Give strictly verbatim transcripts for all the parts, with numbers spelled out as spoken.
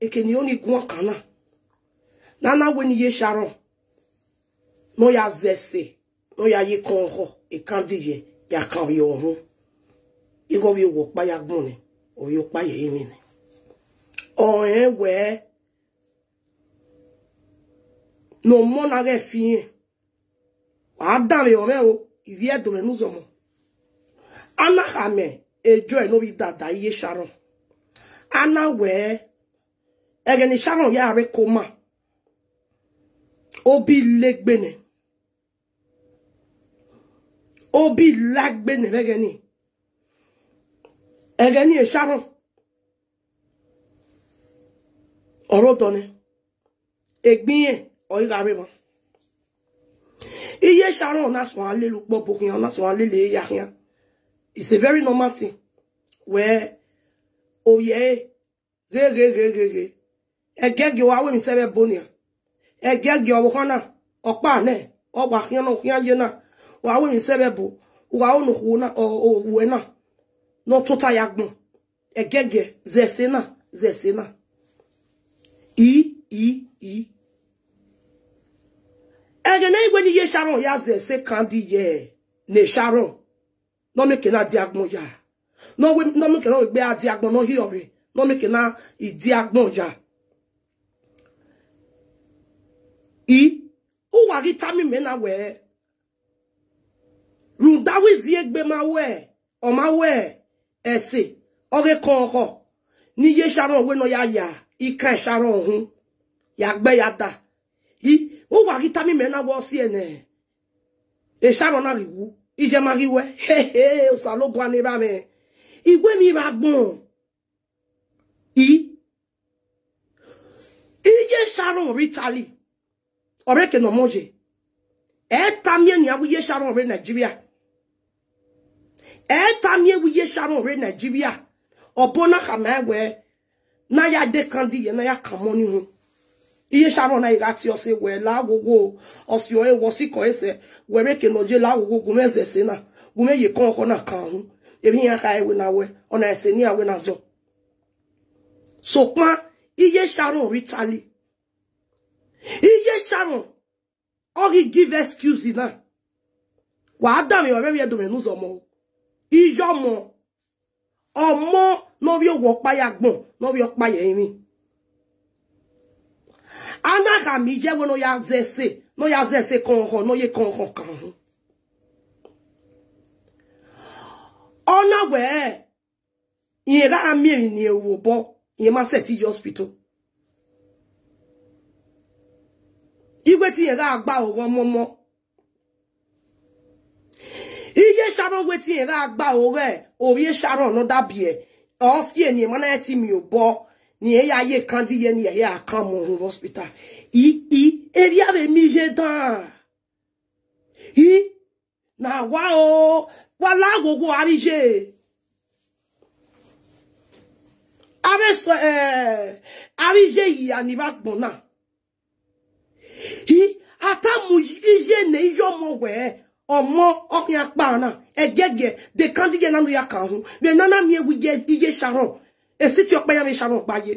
Eke ne I ho ni guan kan na, ne a na wẹ ne Iye Sharon, ne ọ ya zẹ ẹse, ne ọ ya ye ekọnkhọ, ekandiyẹ, ya kan ovbi ọhun. Ighẹ ovbi owa ọkpa ya gbọn nẹ, ovbi ọkpa ye ẹrinmwi nẹ. Ọ rẹn wẹẹ, ne ọmọ na ghẹ fi irẹn, wa danmwehọ mwẹ o, ivbi Ẹdo mwẹ ne uzọmọ. A na khama e Joy ne ovbi dada Iye Sharon. A na wẹẹ, ẹghẹ ne Sharon ya rre coma, obi la egbe nẹ. Obi la egbe nẹ vbe ẹghẹ ni. Ẹghẹ ni Sharon, ọ rre odọ nẹ. Egbe irẹn ọre I gha rre emwa. Iye Sharon na suẹn lele ukpọbo khian, ọ na suẹn lele eya khian. It's a very normal thing. Wẹ, ovbi ẹre, ghe, ghe, ghe, ghe, ghe. Ẹgẹgiẹ, ọ wa wẹ emwi sẹ vbe ẹbo nian. Ẹgẹgiẹ, ọvbokhan na, ọkpa nẹ, ọ wa khian nọ, ọ khian ye na. Ọ wa wẹ emwi sẹ vbe ẹbo, u gha ro ne okhuo na, ọ, ọ, uwẹ na, ne ọ tota ya gbọn. Ẹgẹgiẹ, zẹ ẹse na, zẹ ẹse na. I, i, i. Ẹghẹ ne I wẹ ne Iye Sharon ya zẹ ẹse kandi ye ne Sharon, ne ọ mieke na dia agbọn ya. Ne ọ wẹ, ne ọ mieke na wegbe a dia agbọn, ne ọ hiọ rre, ne ọ mieke na i dia agbọn ya. I, uwa ghi tama imẹ na wẹẹ, rhunmwuda wẹ iziegbe ma wẹ, ọ ma wẹ ẹse, ọ ghe kọnkhọ, ne Iye Sharon wẹ ne ọ ya ya ikan Sharon uhun, ya gbe ya da. I, uwa ghi tama imẹ na wẹẹ ọ si ẹnẹ, Sharon na ghi wu, iye ma ghi wẹ, hehe, Osanobua ne erha mwẹ, I wẹ emwi vbe agbọn. I, Iye Sharon rre Italy, ọ rre eke ne ọ mọ ye. Ẹ tama ẹn nian wẹ Iye Sharon rre Nigeria. Ẹ tama ẹn wẹ Iye Sharon rre Nigeria. Ọbo na khama ẹn wẹẹ, ne a ya de kandi ye, ne a ya kan ọmọ ni uhun. Iye Sharon na gha tie ọse wẹẹ, la wowo, ọ si ọre, wẹ ọ sikẹ ọre sẹ, wẹ rre eke ne ọ ye, la wowo, gu mwẹ zẹ ẹse na, gu mwẹ ye kọnkhọ na kan uhun. Emwi iran kha ẹre wẹ na wẹ, ọ na ẹse ne iran wẹ na zọ. Sokpan, Iye Sharon rre Italy. Iye Sharon, ọ ghi give excuse na. Wa danmwehọ mwẹ, ivbi Ẹdo mwẹ ne uzọmọ o. Iye ọmọ, ọmọ ne ovbi owa ọkpa ya gbọn, ne ovbi ọkpa ye ẹrinmwi. A na khama iye wẹ ne ọ ya zẹ ẹse, ne ọ ya zẹ ẹse kọnkhọ, ne ọ ye kọnkhọ kan uhun. Ọ na wẹẹ, irẹn gha miẹn emwi ne irẹn ru vbe obọ, irẹn ma sẹtin ye hospital. I wẹ te irẹn gha gba aro ọmọmọ. Iye Sharon wẹ te irẹn gha gba aro ovbi Sharon ne ọ da biẹ, ọ si ẹnẹ, ma na te miẹn obọ, ne irẹn ya ye kandi ye, ne irẹn ya kan ọmọ uhun vbe hospital. I, i, erriọ vbe miẹn iye dan. I, na wa o, wa la wowo avbe iye. Avbe sọ, eh, avbe iye hia ni vbe agbọn na. I, a tama iye ne iye ọmọ wẹẹ, ọmọ ọ khian kpa na, ẹgẹgẹ, de kandi ye na ne u ya kan uhun. Vbe ne a na miẹn wẹ iye, iye Sharon, esiti ọkpa iran vbe Sharon kpa ye.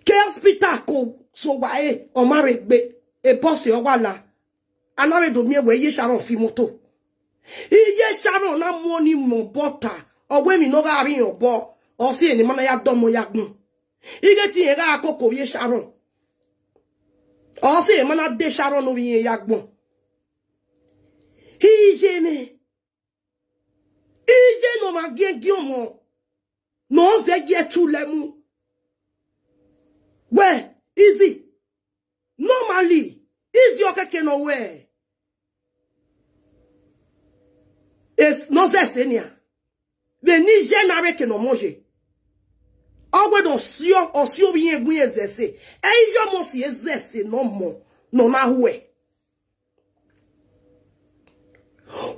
Ke hospital ko so wa re, ọ ma rre egbe, e bus ọ wa la. A na rre do miẹn wẹẹ iye Sharon fi imoto. Iye Sharon na mu ọni mu obọ ta, ọ wẹ emwi ne ọ gha rri obọ, ọ si ẹnẹ, ma na ya da ọmọ ya gbọn. Ighẹ te irẹn gha koko ovbi Sharon, ọ si ẹnẹ, ma na da Sharon ne ovbi irẹn ya gbọn. Iye mwẹ, iye ne ọ ma giẹgiẹ ọmọ, ne ọ zẹ gie ẹtu lẹ mu. Wẹ, Izzy, normally, Izzy ọ kẹkẹ ne ọ wẹ, es-, ne ọ zẹ ẹse nian. Vbe ne iye na rre eke ne ọ mọ ye. Ọ wẹ ne ọ si, ọ si ovbi irẹn gu irẹn zẹ ẹse. Ẹ i ye ọmọ si zẹ ẹse ne ọ mọ, ne ọ na huẹ.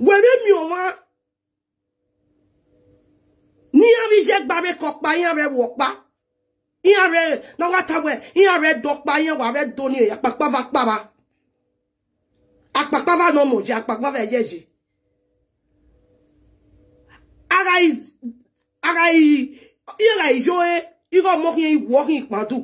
Wẹ vbe miẹn ọmwa, ne iran vbe iye gba vbe ke ọkpa, iran rre ẹvbo ọkpa. Iran rre, ne ọ gha ta wẹẹ, iran rre ẹdẹ ọkpa, iran wa rre ẹdẹ ọni, akpakpa va kpa vba. Akpakpa va ne ọ mọ ye, akpakpa va ẹyẹye. A gha i, a gha i, iran gha i yo ẹre, Ighe ọmọ khian iwọ khian ikpandu.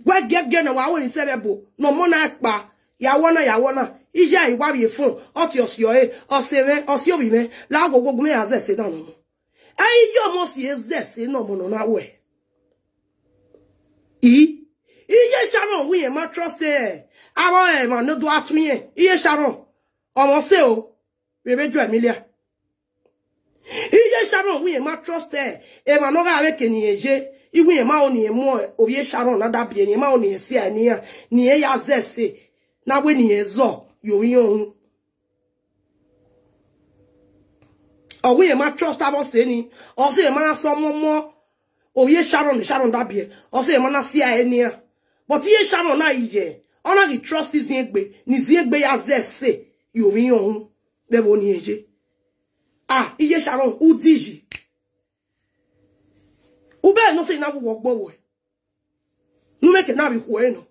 Wẹ giẹgiẹ na wa wẹ ni sẹ vbe ẹbo, ne ọmọ na kpa, ya wọ na, ya wọ na. Iye a i wa vbiẹ fun, ọ tie ọsi ọre, ọse mwẹ, ọse ovbi mwẹ, la wo gbogbo mwẹ ya zẹ ẹse na nọ. Ẹ i ye ọmọ si zẹ ẹse ne ọmọ nọ na wẹ. I, iye Sharon wẹ irẹn ma trust ẹ, avbe emwa ne ọ do a tue irẹn. Iye Sharon, ọmọ ọse o, vbe vbe Joy Emilia. Iye Sharon wẹ irẹn ma trust ẹ, emwa ne ọ gha vbe ke ne irẹn ye, iwẹ irẹn ma ho ne irẹn mu ovbi Sharon na da biẹ, irẹn ma ho ne irẹn si ẹe ne iran, ne irẹn ya zẹ ẹse, na wẹ ne irẹn zọ, ye ovbi irẹn uhunmwu. Ọ wẹ irẹn ma trust avbe ọse ni, ọse irẹn ma na sẹ ọmọ mu ovbi Sharon ne Sharon da biẹ, ọse irẹn ma na si ẹe ne iran. But iye Sharon na iye, ọ na ghi trust Iziengbe, ne Iziengbe ya zẹ ẹse, ye ovbi irẹn uhunmwu, vbe ẹvbo ne irẹn ye. Ah, iye Sharon, u di yi. U bẹghe ne ọse na wu wẹ ọgbọ ruẹ. Ne u mwẹ ke na vbe ikhuo ẹre nọ.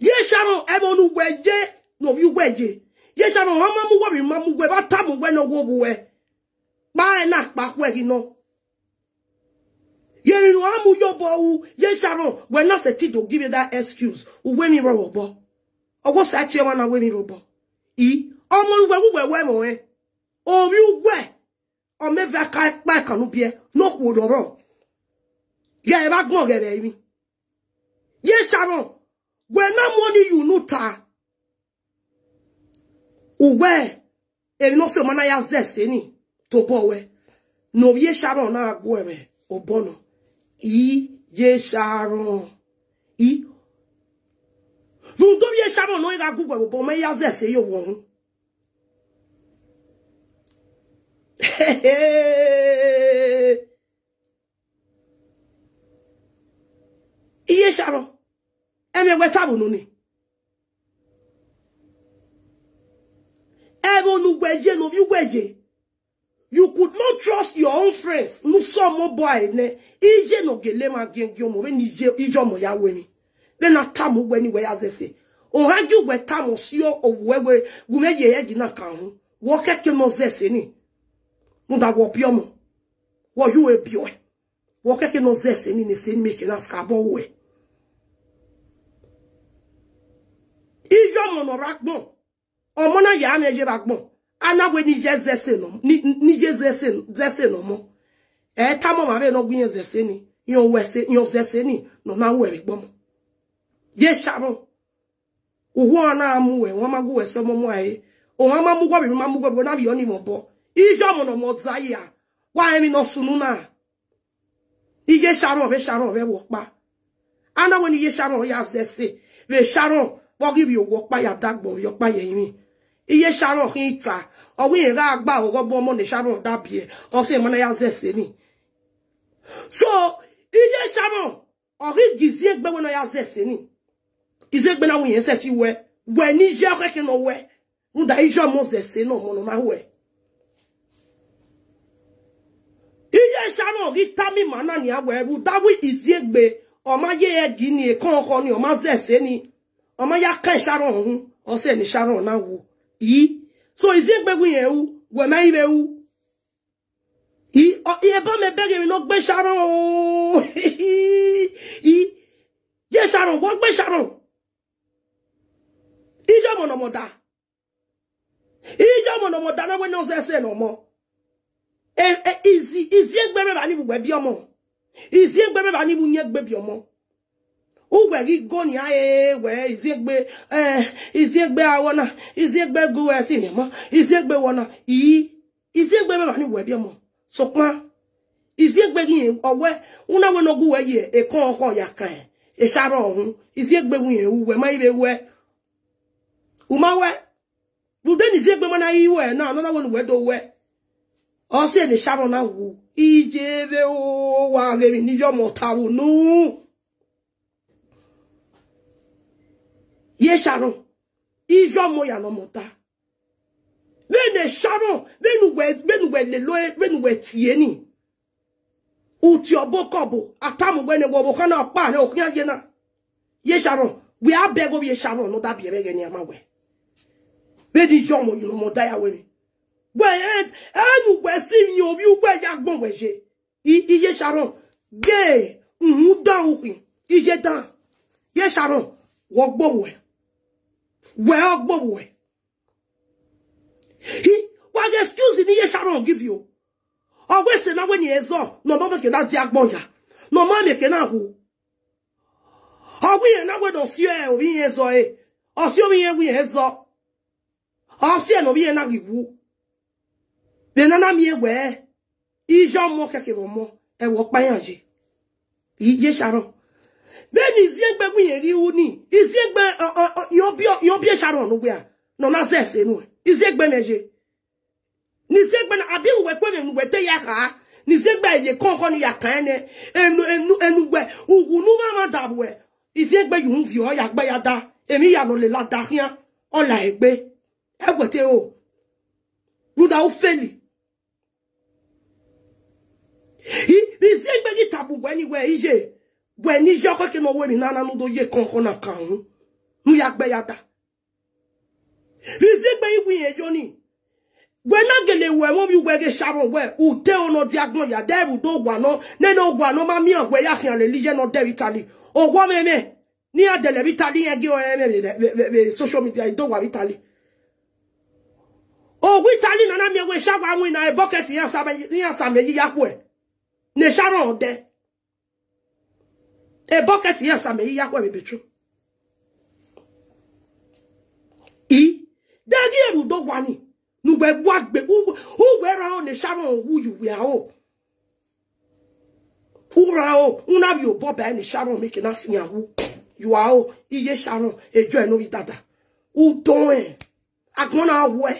Iye Sharon, ẹvbo ne uwẹ ye, ne ovbi uwẹ ye. Iye Sharon, ọ ma mu uwẹ vbe ma mu uwẹ, vbe a tama uwẹ ne ọ wo vbuẹ. Kpa ẹre na kpa khuẹ ghi nọ. Ye emwi ne u a mu ye obọ ru, iye Sharon, wẹ na sẹtin do give you that excuse. Uwẹ emwi rrọọ vbe obọ. Ọgua sa tie ọmwa na wẹ emwi rrọọ obọ. I, ọmọ ne uwẹ wu wẹ wẹ ẹmwẹ ọnrẹn. Ovbi uwẹ, ọ mẹ vbe aka ẹkpa ẹkan ne u biẹ, ne okhuo rrọọ. Ya evba agbọn ghẹ vbe emwi. Iye Sharon, wẹ na mu ọnii ye unu ta. Uwẹ, emwi ne ọ sẹ ọmọ na ya zẹ ẹse ni tobọ ruẹ, ne ovbi Sharon na gu ẹ vbe obọ nọ. Iye Sharon. I, rhunmwuda ovbi Sharon ne ọ gha gu uwẹ vbe obọ, ọ ma ya zẹ ẹse ye ovbi uhunmwu. Iye Sharon, ẹmwẹ wẹ ta vbe unu ni. Ẹvbo ne uwẹ ye, ne ovbi uwẹ ye. You could not trust your own friends. Ne u sẹ ọmọ obọ ẹre nẹ, iye ne ọ gele emwa giẹngiẹn ọmọ, vbene iye, iye ọmọ ya ru emwi. Vbene a tama uwẹ ne uwẹ ya zẹ ẹse. Ohan gie uwẹ tama ọsi ovbuẹ wẹ, gu mwẹ ye ẹgi na kan ru. Wẹ ọ khẹke ne ọ zẹ ẹse ni. Rhunmwuda wẹ ọ biẹ ọmọ. Wẹ ọ ye uwẹ biẹ ọe. Wẹ ọ khẹke ne ọ zẹ ẹse ni, ne ẹse ni mẹ ke na skabọ ruẹ. Iye ọmọ ne ọ rre agbọn. Ọmọ na ya mwẹ ye vbe agbọn. A na wẹ ne iye zẹ ẹse nọ, ne, ne iye zẹ ẹse, zẹ ẹse ne ọmọ. Ẹ tama ọmwa vbene ọ gu irẹn zẹ ẹse ni, irẹn wẹ ẹse, irẹn zẹ ẹse ni, ne ọ na ru ẹre egbe ọmọ. Iye Sharon. Uwẹ ọna mu uwẹ, uwẹ ma gu uwẹ sẹ ọmọ mu ẹre. Uwẹ ma mu uwẹ vbe, ma mu uwẹ vbe, na vbe ọnii mwẹ obọ. Iye ọmọ ne ọmọ zẹ ya. Wa rẹn emwi ne ọ sunu na. Iye Sharon vbe Sharon vbe ẹvbo ọkpa. A na wẹ ne iye Sharon ya zẹ ẹse. Vbe Sharon, vbe ọ ghi vbe owẹ ọkpa ya da agbọn vbe ọkpa ye ẹrinmwi. Iye Sharon khin ta. Ọ wẹ irẹn gha gba oghọ bu ọmọ ne Sharon da biẹ. Ọ sẹ emwa na ya zẹ ẹse ni. So, iye Sharon, ọ ghi gie Iziegbe wẹ ne ọ ya zẹ ẹse ni. Iziegbe na wẹ irẹn sẹtin wẹ, wẹ ne iye ọkhẹke nọ wẹ. Rhunmwuda iye ọmọ zẹ ẹse ne ọmọ ne ọ na ru ẹre. Iye Sharon ghi tama ima na nian wẹ, rhunmwuda wẹ Iziegbe, ọ ma ye ẹgi ni, ekọnrọn ọkhọ ni, ọ ma zẹ ẹse ni, ọ ma ya kan Sharon uhunmwu, ọ sẹ ne Sharon na wu. I, so Iziegbe wẹ irẹn ru, wẹ ma i vbe ru. I, ọ, i eba mẹ bẹghe emwi ne ọ gbe Sharon o. I, ye Sharon, wẹ ọ gbe Sharon. Iye ọmọ ne ọmọ da. Iye ọmọ ne ọmọ da na wẹ ne ọ zẹ ẹse ne ọmọ. E, e, Izi, Iziegbe vbe evba ni vbe uwẹ biẹ ọmọ. Iziegbe vbe evba ni vbe uyẹn egbe biẹ ọmọ. Uwẹ ghi go nian, e, wẹ Iziegbe, e, Iziegbe awọ na, Iziegbe gu uwẹ si mwẹ ọmọ, Iziegbe wọ na, i, Iziegbe vbe evba ni vbe uwẹ biẹ ọmọ. Sokpan, Iziegbe ghi rẹn, ọ wẹ, u na wẹ ne ọ gu uwẹ ye ekọnrọn ọkhọ ya kan, e Sharon uhunmwu, Iziegbe wẹ irẹn ru, wẹ ma i vbe ru ẹe. U ma wẹ, rhunmwuda ne Iziegbe ma na i ru ẹe na, nọ na wẹ ne uwẹ do ru ẹe. Ọ sẹ ne Sharon na wu, iye vbe o, wa ghe emwi ne iye ọmọ ta vbe unu. Ye Sharon, iye ọmọ ya ne ọmọ ta. Vbene Sharon, vbene uwẹ, vbene uwẹ lele, vbene uwẹ tie ni. U tie ọbo kọbo, a tama uwẹ nẹ, wẹ ọvbokhan na ọkpa nẹ, okhian ye na. Ye Sharon, wẹ a bẹghe ovbi Sharon ne ọ da biẹ vbe ẹghẹ ne a ma wẹ. Vbene iye ọmọ ye ne ọmọ da ya wẹ ni. Wẹ, e, ẹ ne uwẹ si emwi ovbi uwẹ ya gbọn wẹ ye. I, iye Sharon, Ye, uhunmwu dan ukhin, iye dan. Ye Sharon, wẹ ọ gbe vbuẹ. Wẹ ọ gbe vbuẹ. Hi, wa ghe excuse ne Iye Sharon give you. Ọ wẹ sẹ na wẹ ne irẹn zọ, ne ọ ma miẹn ehe na dia agbọn ya. Ne ọ ma miẹn ehe na wu. Ọ wẹ irẹn na wẹ ne ọ si ovbi irẹn zọ ẹre. Ọ si ovbi irẹn wẹ irẹn zọ. Ọ si ẹre ne ovbi irẹn na ghi wu. Vbe ne a na miẹn wẹ, iye ọmọ kẹkẹ vbe ọmọ, ẹvbo ọkpa iran ye. Iye Sharon. Vbene iziengbe wẹ irẹn ghi ru ni, iziengbe, ọ, ọ, ọ, irẹn ọ biẹ, irẹn ọ biẹ Sharon ne uwẹ a, ne ọ na zẹ ẹse nuẹn. Iziengbe mwẹ ye. Ne iziengbe na, abi uwẹ kpe emwi ne uwẹ te ya kha, ne iziengbe ye kọnkọn ni ya kan nẹ, enu, enu, enu uwẹ, uwu ne u mwamwa da vbuẹ, iziengbe ye uhunmwu viọ ya gbe ya da, emwi ya ne ọ lela da khian, ọ la egbe. Ẹwẹ te o, rhunmwuda u feli. I, iziengbe ghi tama uwẹ ni wẹ iye, wẹ ne iye ọkhọ ke ne ọ ru emwi na na ne u do ye kọnkọn na kan uhunmwu, ne u ya gbe ya da. Vbe iziengbe i wẹ irẹn yo ni, wẹ na gele ru ẹmwẹ ovbi uwẹ ghe Sharon wẹ, u te ro ne ọ dia agbọn ya, de rhunmwuda owa nọ, nene owa nọ ma miẹn wẹ ya khian lele iye ne ọ dẹ vbe Italy. Owa ọmwẹmwẹ, ne iran dẹlẹ vbe Italy, iran gie ọnrẹn ẹmwẹ vbe, vbe, vbe, vbe social media, i do owa vbe Italy. Owa Italy na na miẹn wẹ Sharon winna, e bucket iran sa mẹ, iran sa mẹ yi ya khuẹ. Ne Sharon dẹ. E bucket iran sa mẹ yi ya khuẹ vbe bedroom. I, de ghi rhunmwuda owa ni, ne uwẹ wa gbe, u, uwẹ ra ro ne Sharon wu ye uwẹ aro. U ra ro, u na vbe obọ ba ne Sharon miẹn ehe na fian wu. Yu aro, iye Sharon, e jọ ẹre ne ovbi dada. U dọẹn, agbọn na wẹ.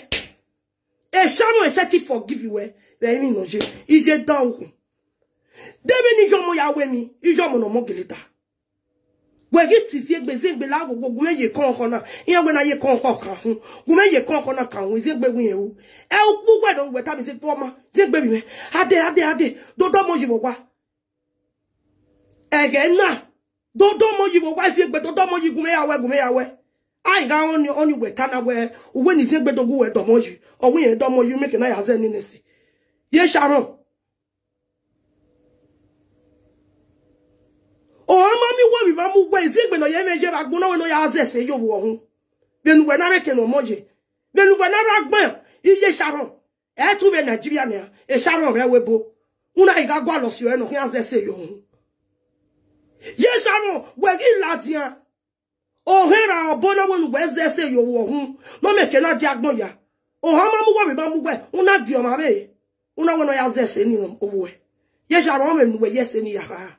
E Sharon e sẹtin forgive wẹ, vbe emwi ne ọ ye, iye dan ukhin. De vbene iye ọmọ ya ru emwi, iye ọmọ ne ọmọ gele da. Wẹ ghi te iziengbe, iziengbe la wo, wo, gu mwẹ ye kọnkọn na, iran wẹ na ye kọnkọn kan uhunmwu, gu mwẹ ye kọnkọn na kan uhunmwu, iziengbe wẹ irẹn ru. Ẹ ukpu wẹ do wẹ tama iziengbe ọma, iziengbe vbe mwẹ, ade, ade, ade, do dọmọ yi vbe owa. Ẹghẹ na, do dọmọ yi vbe owa iziengbe, do dọmọ yi, gu mwẹ ya wẹ, gu mwẹ ya wẹ. A i gha rẹn ọnii, ọnii wẹ ta na wẹ, uwẹ ne iziengbe do gu wẹ dọmọ yi, ọ wẹ irẹn dọmọ yi, u miẹn ehe na ya zẹ nene ẹse. Ye Sharon. Ọ ma miẹn uwẹ vbe ima mu wẹ, iziengbe ne ọ ye mwẹ ye vbe agbọn na wẹ ne ọ ya zẹ ẹse ye ovbi uhunmwu. Vbene uwẹ na rre eke ne ọmọ ye. Vbene uwẹ na rre agbọn, iye Sharon. Ẹ tu vbe Nigeria nia, e Sharon rre ẹvbo ebo. U na i gha gualọ si ọre ne ọ khian zẹ ẹse ye uhunmwu. Ye Sharon, wẹ ghi ladian. Ohan ra obọ na wẹ ne uwẹ zẹ ẹse ye ovbi uhunmwu, ne ọ miẹn ehe na dia agbọn ya. Ohan ma mu uwẹ vbe ma mu uwẹ, u na gie ọmwa vbe, u na wẹ ne ọ ya zẹ ẹse ni ovbi uwẹ. Ye Sharon, ọmwẹ ne uwẹ ye ẹse ni ya kha.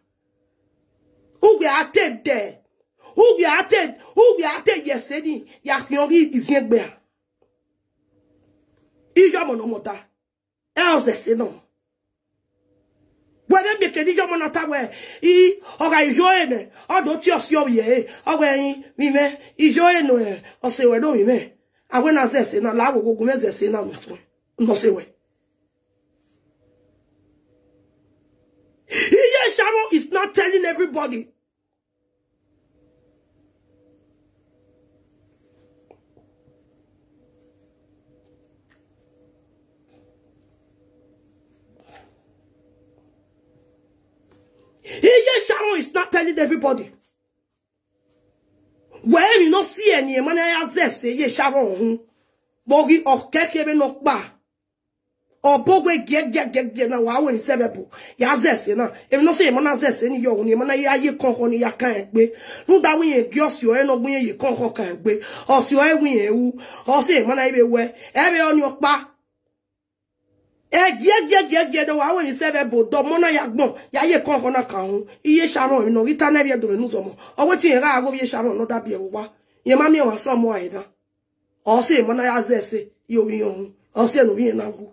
Uwẹ a te dẹ, uwẹ a te, uwẹ a te ye ẹse ni ya khian ọghe iziengbe a. Iye ọmọ ne ọmọ da. Ẹ ọ zẹ ẹse nọ. Wẹ vbe miẹn ehe ne iye ọmọ na ta wẹ, i, ọ gha iye ọre nẹ, ọ do tie ọsi ovbi ẹre, ọ wẹ, i, vbe imẹ, iye ọre nẹ, ọ sẹ wẹ do vbe imẹ. A wẹ na zẹ ẹse na, la wo, wo, gu mwẹ zẹ ẹse na ne ọ sẹ wẹ. Iye Sharon is not telling everybody. Iye Sharon is not telling everybody. Wẹ emwi ne ọ si ẹre ne emọ na ya zẹ ẹse ye Sharon uhunmwu. Vbe ọ ghi, ọ kẹke vbene ọ kpa. Ọ bo wẹ giẹgiẹgiẹgiẹ na wa wẹ ni sẹ vbe ẹbo. Ya zẹ ẹse na. Emwi ne ọ si emọ na zẹ ẹse ni ye ọvbokhan ni emọ na ya ye kọnkọn ni ya kan egbe. Rhunmwuda wẹ irẹn gie ọse ọre ne ọ gbe irẹn ye kọnkọn kan egbe. Ọse ọre wẹ irẹn ru. Ọ si emọ na i vbe wẹ. Ẹ vbe ọnii ọkpa. Ẹgiẹgiẹgiẹgiẹ ne wa wẹ ni sẹ vbe ẹbo, dọmọ na ya gbọn, ya ye kọnkọn na kan uhunmwu. Iye Sharon emwi ne ọ ghi ta nẹ vbe ẹdọmwẹ ne uzọmọ. Ọ wẹ te irẹn gha gha ghe ovbi Sharon ne ọ da biẹ vbe owa. Irẹn ma miẹn ọmwa sẹ ọmọ ẹre na. Ọ si emọ na ya zẹ ẹse ye ovbi irẹn uhunmwu. Ọ si ẹre ne ovbi irẹn na wu.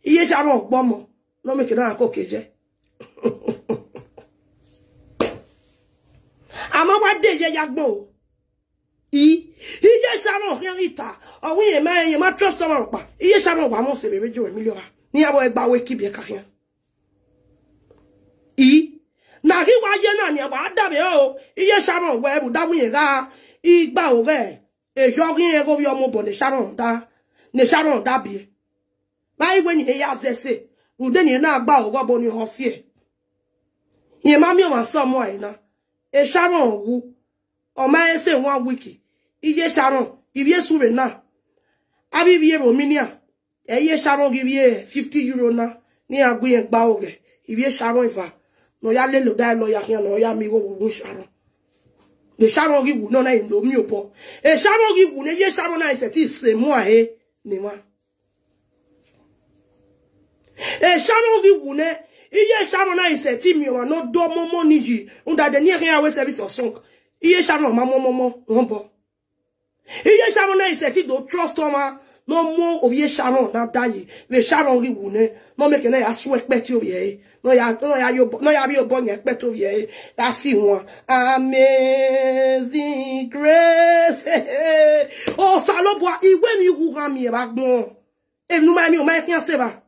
Iye Sharon ọgbọmọ, ne ọ miẹn ehe na gha koko ye. A ma wa de ye ya gbọn o. I, iye Sharon khian ghi ta, ọ wẹ irẹn ma, irẹn ma trust ọmwa rhọkpa. Iye Sharon wa mọ sẹ vbe vbe Joe Emilio ra. Ne iran vbe gba wẹ kibiẹ ka khian. I, na ghi wa ye na, ne iran wa da vbe o. Iye Sharon wẹ vbe u da wẹ irẹn gha, i gba o ghẹ. Eyo ghi rẹn ghe ovbi ọmọ obọ ne Sharon da, ne Sharon da biẹ. Vbe a i wẹ ne irẹn ya zẹ ẹse, rhunmwuda ne irẹn na gba oghọ obọ ne ọ si ẹe. Irẹn ma miẹn ọmwa sẹ ọmọ ẹre na. E Sharon wu, ọ ma he sẹ one week, iye Sharon, ivbi esu vbe na. Avbe ivbi Romania, ẹ iye Sharon ghi vbiẹ fifty euro na, ne iran gu irẹn gba aro ghẹ, ivbi Sharon eva, ne ọ ya lele odaro lawyer khian, ne ọ ya miẹn igho vbe ogun Sharon. Ne Sharon ghi wu nọ na, ẹ i do miẹn obọ. E Sharon ghi wu nẹ, iye Sharon na i sẹtin sẹ emọ ẹre ne emwa. E Sharon ghi wu nẹ, iye Sharon na i sẹtin miẹn ọmwa ne ọ do ọmọmọ ni yi, rhunmwuda ẹdẹ ne irẹn khian ru service of song. Iye Sharon ma mu ọmọmọ rẹn obọ. Iye Sharon na i sẹtin do trust ọmwa ne ọ mu ovbi e Sharon na da yi, vbe Sharon ghi wu nẹ, ne ọ miẹn ekẹ na ya suẹn ẹkpẹti ovbi ẹre, ne ọ ya, ne ọ ya ye obọ, ne ọ ya vbiẹ obọ yan ẹkpẹti ovbi ẹre, gha si wan. Amazing Grace. Osanobua, I wẹ emwi u gha miẹn vbe agbọn. Emwi ne u ma miẹn, u ma he khian sẹ evba.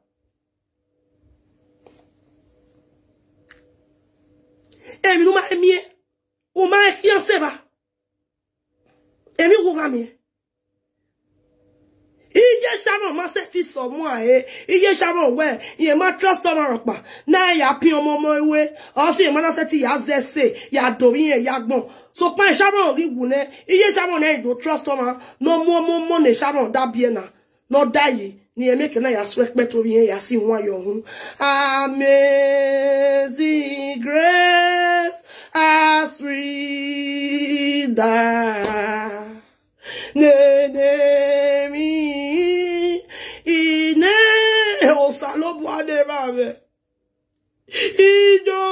Emwi ne u ma he miẹn, u ma he khian sẹ evba. Emwi u gha miẹn. Iye Sharon ma sẹtin sẹ ọmọ ẹre, iye Sharon wẹ, irẹn ma trust ọmwa rhọkpa, ne a ya piẹn ọmọmọ ẹre, ọ sẹ irẹn ma na sẹtin ya zẹ ẹse, ya do vbe irẹn ya agbọn. Sokpan Sharon ghi wu nẹ, iye Sharon nẹ i do trust ọmwa, ne ọ mu ọmọmọ ne Sharon da biẹ na, ne ọ da yi, ne irẹn miẹn ekẹ na ya suẹn ẹkpẹti ovbi irẹn ya si wan yọ uhunmwu. Amazing Grace, how sweet the name. Ine Osanobua ne erha mwẹ. Ijo.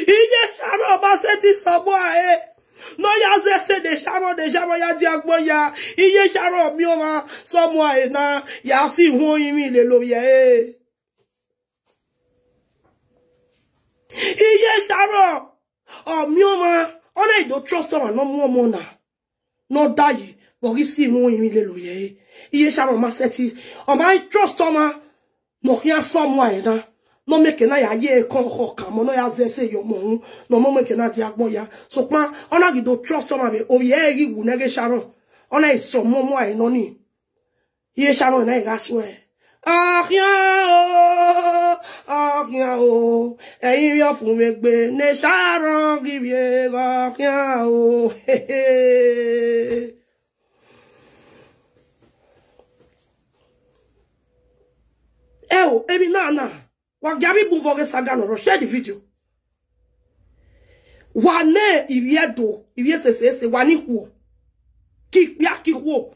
Iye Sharon ma sẹtin sẹ ọmọ ẹre, ne ọ ya zẹ ẹse ne Sharon, ne Sharon ya dia agbọn ya. Iye Sharon miẹn ọmwa sẹ ọmọ ẹre na, ya si wan orinmwi lele ovbi ẹre. Iye Sharon, ọ miẹn ọmwa, ọ na i do trust ọmwa ne ọ mu ọmọ na, ne ọ da yi, vbe ọ ghi si wan orinmwi lele ovbi ẹre. Iye Sharon ma sẹtin, ọ ma i trust ọmwa, ne ọ khian sẹ ọmọ ẹre na, ne ọ miẹn ekẹ na ya ye ekọn khọ kan ọmọ, ne ọ ya zẹ ẹse ye ọmọ uhunmwu, ne ọmọ miẹn ekẹ na dia agbọn ya. Sokpan ọ na ghi do trust ọmwa vbe ovbi ẹre ghi wu nẹ ghe Sharon, ọ na i sẹ ọmọ ọmọ ẹre nọ nii. Iye Sharon na i gha suẹn. Ọ khian o, ọ khian o, ẹ i vbiẹ ọfumwegbe ne Sharon ghi vbiẹ, ọ khian o. Ẹo, emwi na na, wa gia vbe bun vbe ọghe saga nọ rọ, share the video. Wa ne ivbi Ẹdo, ivbi esese ese, wa ni khuo. Ke ikpia ke ikhuo.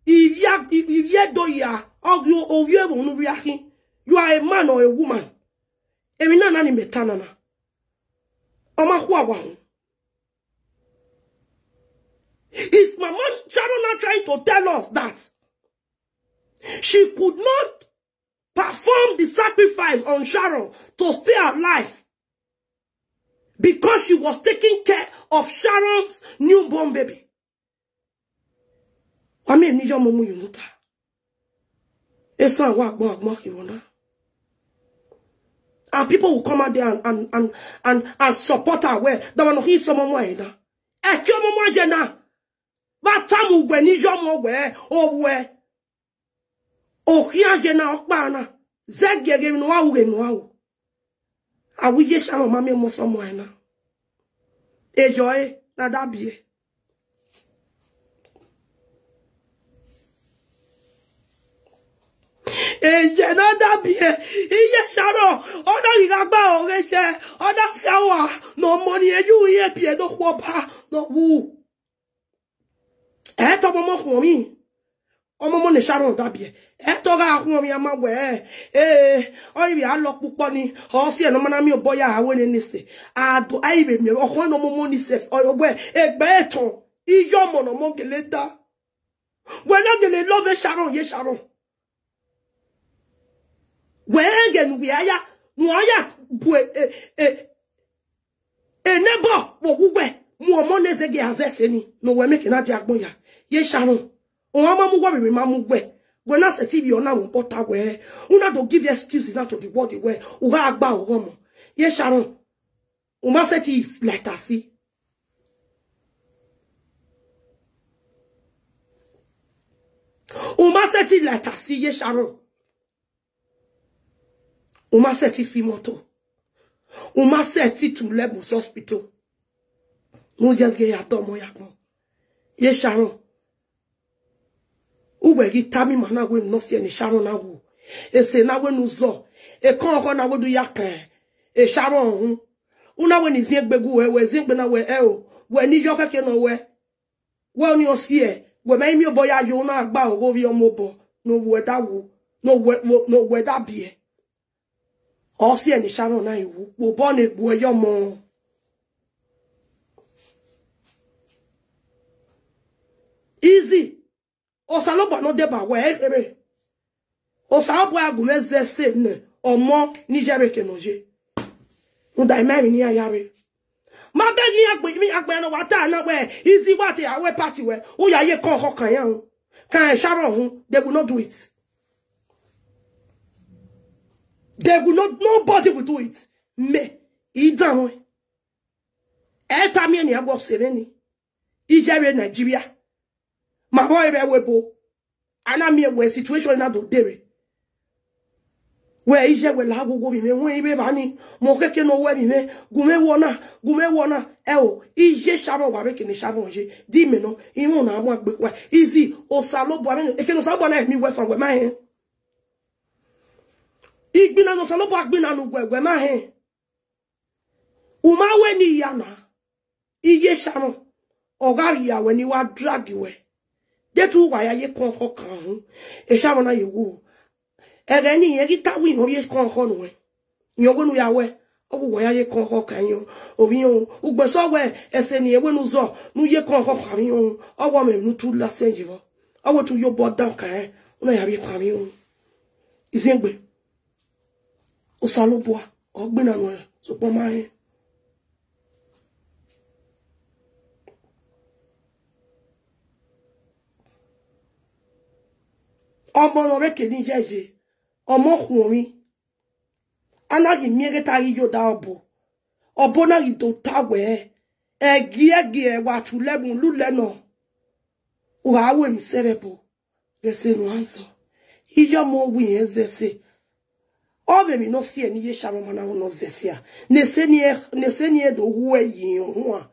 Ivbi a-, ivbi Ẹdo ya, ọ ghi ovbi ẹvbo unu vbe akhin. You are a man or a woman? Emwi na na ni mẹ ta na na. Ọ ma khua wa hun. Is Mama Sharon now trying to tell us that she could not perform the sacrifice on Sharon to stay alive because she was taking care of Sharon's newborn baby? Wa miẹn emwi ne iye ọmọ mu ye unu ta. Esan wa agbọn agbọn kevbe na. And people will come out there and, and, and, and, and support her well. That one, he some more na. Ẹ ke ọmọ ọmọ ye na. Vbe a tama uwẹ ne iye ọmọ wẹ, owẹ. Okhian ye na ọkpa na. Zẹgiẹ ghe emwi ne u gha ru, ghe emwi ne u gha ru. A wẹ iye Sharon ma miẹn ọmọ sẹ ọmọ ẹre na. Eyọ ẹre na da biẹ. Eyẹ na da biẹ, iye Sharon, ọ na ghi gha gba ọghe ye, ọ na fia ua, ne ọmọ ni eyu iye biẹ do khu ọba, ne ọ wu. Ẹ tọ ọmọ ọmọ khuọnmwi. Ọmọ ọmọ ne Sharon da biẹ. Ẹ tọ gha khuọnmwi a ma wẹ, eh, ọ ivbi a lọ kpukpọ ni, ọ si ẹre ne ọ ma na miẹn obọ ya aro nene sẹ. A do, a i vbe miẹn, ọ khọn ne ọmọ ọmọ ni sẹ, ọ wẹ, egbe etọn, iye ọmọ ne ọmọ gele da. Wẹ na gele love Sharon, iye Sharon. Wẹ rẹn ẹghẹ ne uwẹ a ya, ne uwa ya bu e, e, e, enebọ vbe owa uwẹ, mu ọmọ ne zẹgiẹ a zẹ ẹse ni, ne uwẹ miẹn ekẹ na dia agbọn ya. Iye Sharon, ọmwa ma mu uwẹ, vbe ma mu uwẹ. Wẹ na sẹtin vbiẹ ọna mwẹ obọ ta wẹ, u na do give excuse na to the world wẹ, u gha gba ọghọ ọmọ. Iye Sharon, u ma sẹtin la ẹta si. U ma sẹtin la ẹta si, iye Sharon. U ma sẹtin fi imọto. U ma sẹtin tu lẹbọ hospital. Ne u just ghe ya dọmọ ya agbọn. Ye Sharon. Uwẹ ghi tama ima na wẹ ne ọ si ẹe ne Sharon na wu. Ese na wẹ ne u zọ. Ekọnrọnkhọ na wẹ do ya kan Sharon uhunmwu. U na wẹ ne I ziengbe gu wẹ, wẹ ziengbe na wẹ ẹo. Wẹ ne I yọ khẹke nọ wẹ. Wẹ ọnii ọ si ẹe, wẹ ma i miẹn obọ ya yo, u na gba ogho vbe ọmọ obọ ne ovbi uẹ da wu, ne ovbi uẹ, ne ovbi uẹ da biẹ. Ọ si ẹe ne Sharon na wu, kpe obọ ne egbe uẹ yọ ọmọ. Easy. Osanobua ne ọ deba wẹ, ẹ kherhe. Osanobua gu mwẹ zẹ ẹse ne ọmọ ni ye vbe eke ne ọ ye. Rhunmwuda ima emwi ne iran ya rre. Ma bẹghe iran gbe, iran gbe ne wa ta na wẹ, Easy wa te ya wẹ party wẹ, u ya ye ekọnrọnkhọ kan iran ru. Kan Sharon uhunmwu, they will not do it. They will not, nobody will do it. Me, I danmwẹ. Ẹ ta miẹn nian wẹ ọse mwẹ ni. I ye vbe Nigeria. Ma vbe ọre vbe ẹvbo ebo. A na miẹn wẹ situation na do dee rre. Wẹ I ye wẹ la ghogho vbe mwẹ, wẹ I vbe evba ni, mẹ ọ khẹke ne ọ wẹ vbe mwẹ, gu mwẹ vbe ọna, gu mwẹ vbe ọna. Ẹo, I ye Sharon wa vbe eke ne Sharon ye. Di mẹ nọ, I mwẹ ọna mu egbe kua. Easy, Osanobua, vbe eke ne Osanobua na miẹn wẹ fan wẹ ma hẹn. Igbinna ne Osanobua gbinna ne uwẹ, wẹ ma hẹn. U ma wẹ ne I ya na, I ye Sharon, ọ gha rhia wẹ ne I wa drag wẹ. Deghẹ uwa ya ye ekọnrọnkhọ kan uhunmwu, Sharon na ye wu. Ẹghẹ ne irẹn ghi ta wẹ irẹn ovbi ekọnrọnkhọ nuẹn. Irẹn wẹ ne u ya wẹ, ọ wẹ uwa ya ye ekọnrọnkhọ kan irẹn, ovbi irẹn o. Ugbẹn sẹ wẹ, ẹse ne irẹn wẹ ne u zọ, ne u ye ekọnrọnkhọ kan vbe irẹn o. Ọ wẹ ọmọ emwi ne u tu ladian ye vbọ. Ọ wẹ te u ye obọ dan kan ẹn, u na ya vbe kan vbe irẹn o. Iziengbe. Osanobua, ọ gbinna nuẹn, sokpan ọ ma hẹn. Ọmọ ne ọ vbe eke ne I ye ye, ọmọ khuọnmwi. A na ghi miẹn ghẹ te a ghi ye odaro ọbo. Ọbo na ghi do ta wẹ, ẹgiẹgiẹ wa tu lẹvbo lulẹ nọ. U gha ru emwi sẹ vbe ẹbo. Ghẹ sẹ ne u answer. Iye ọmọ wẹ irẹn zẹ ẹse. Ọ vbe emwi ne ọ si ẹe ne iye Sharon ma na ru ne ọ zẹ ẹse a. Ne ẹse ni, ne ẹse ni do hu ẹre ye irẹn huan.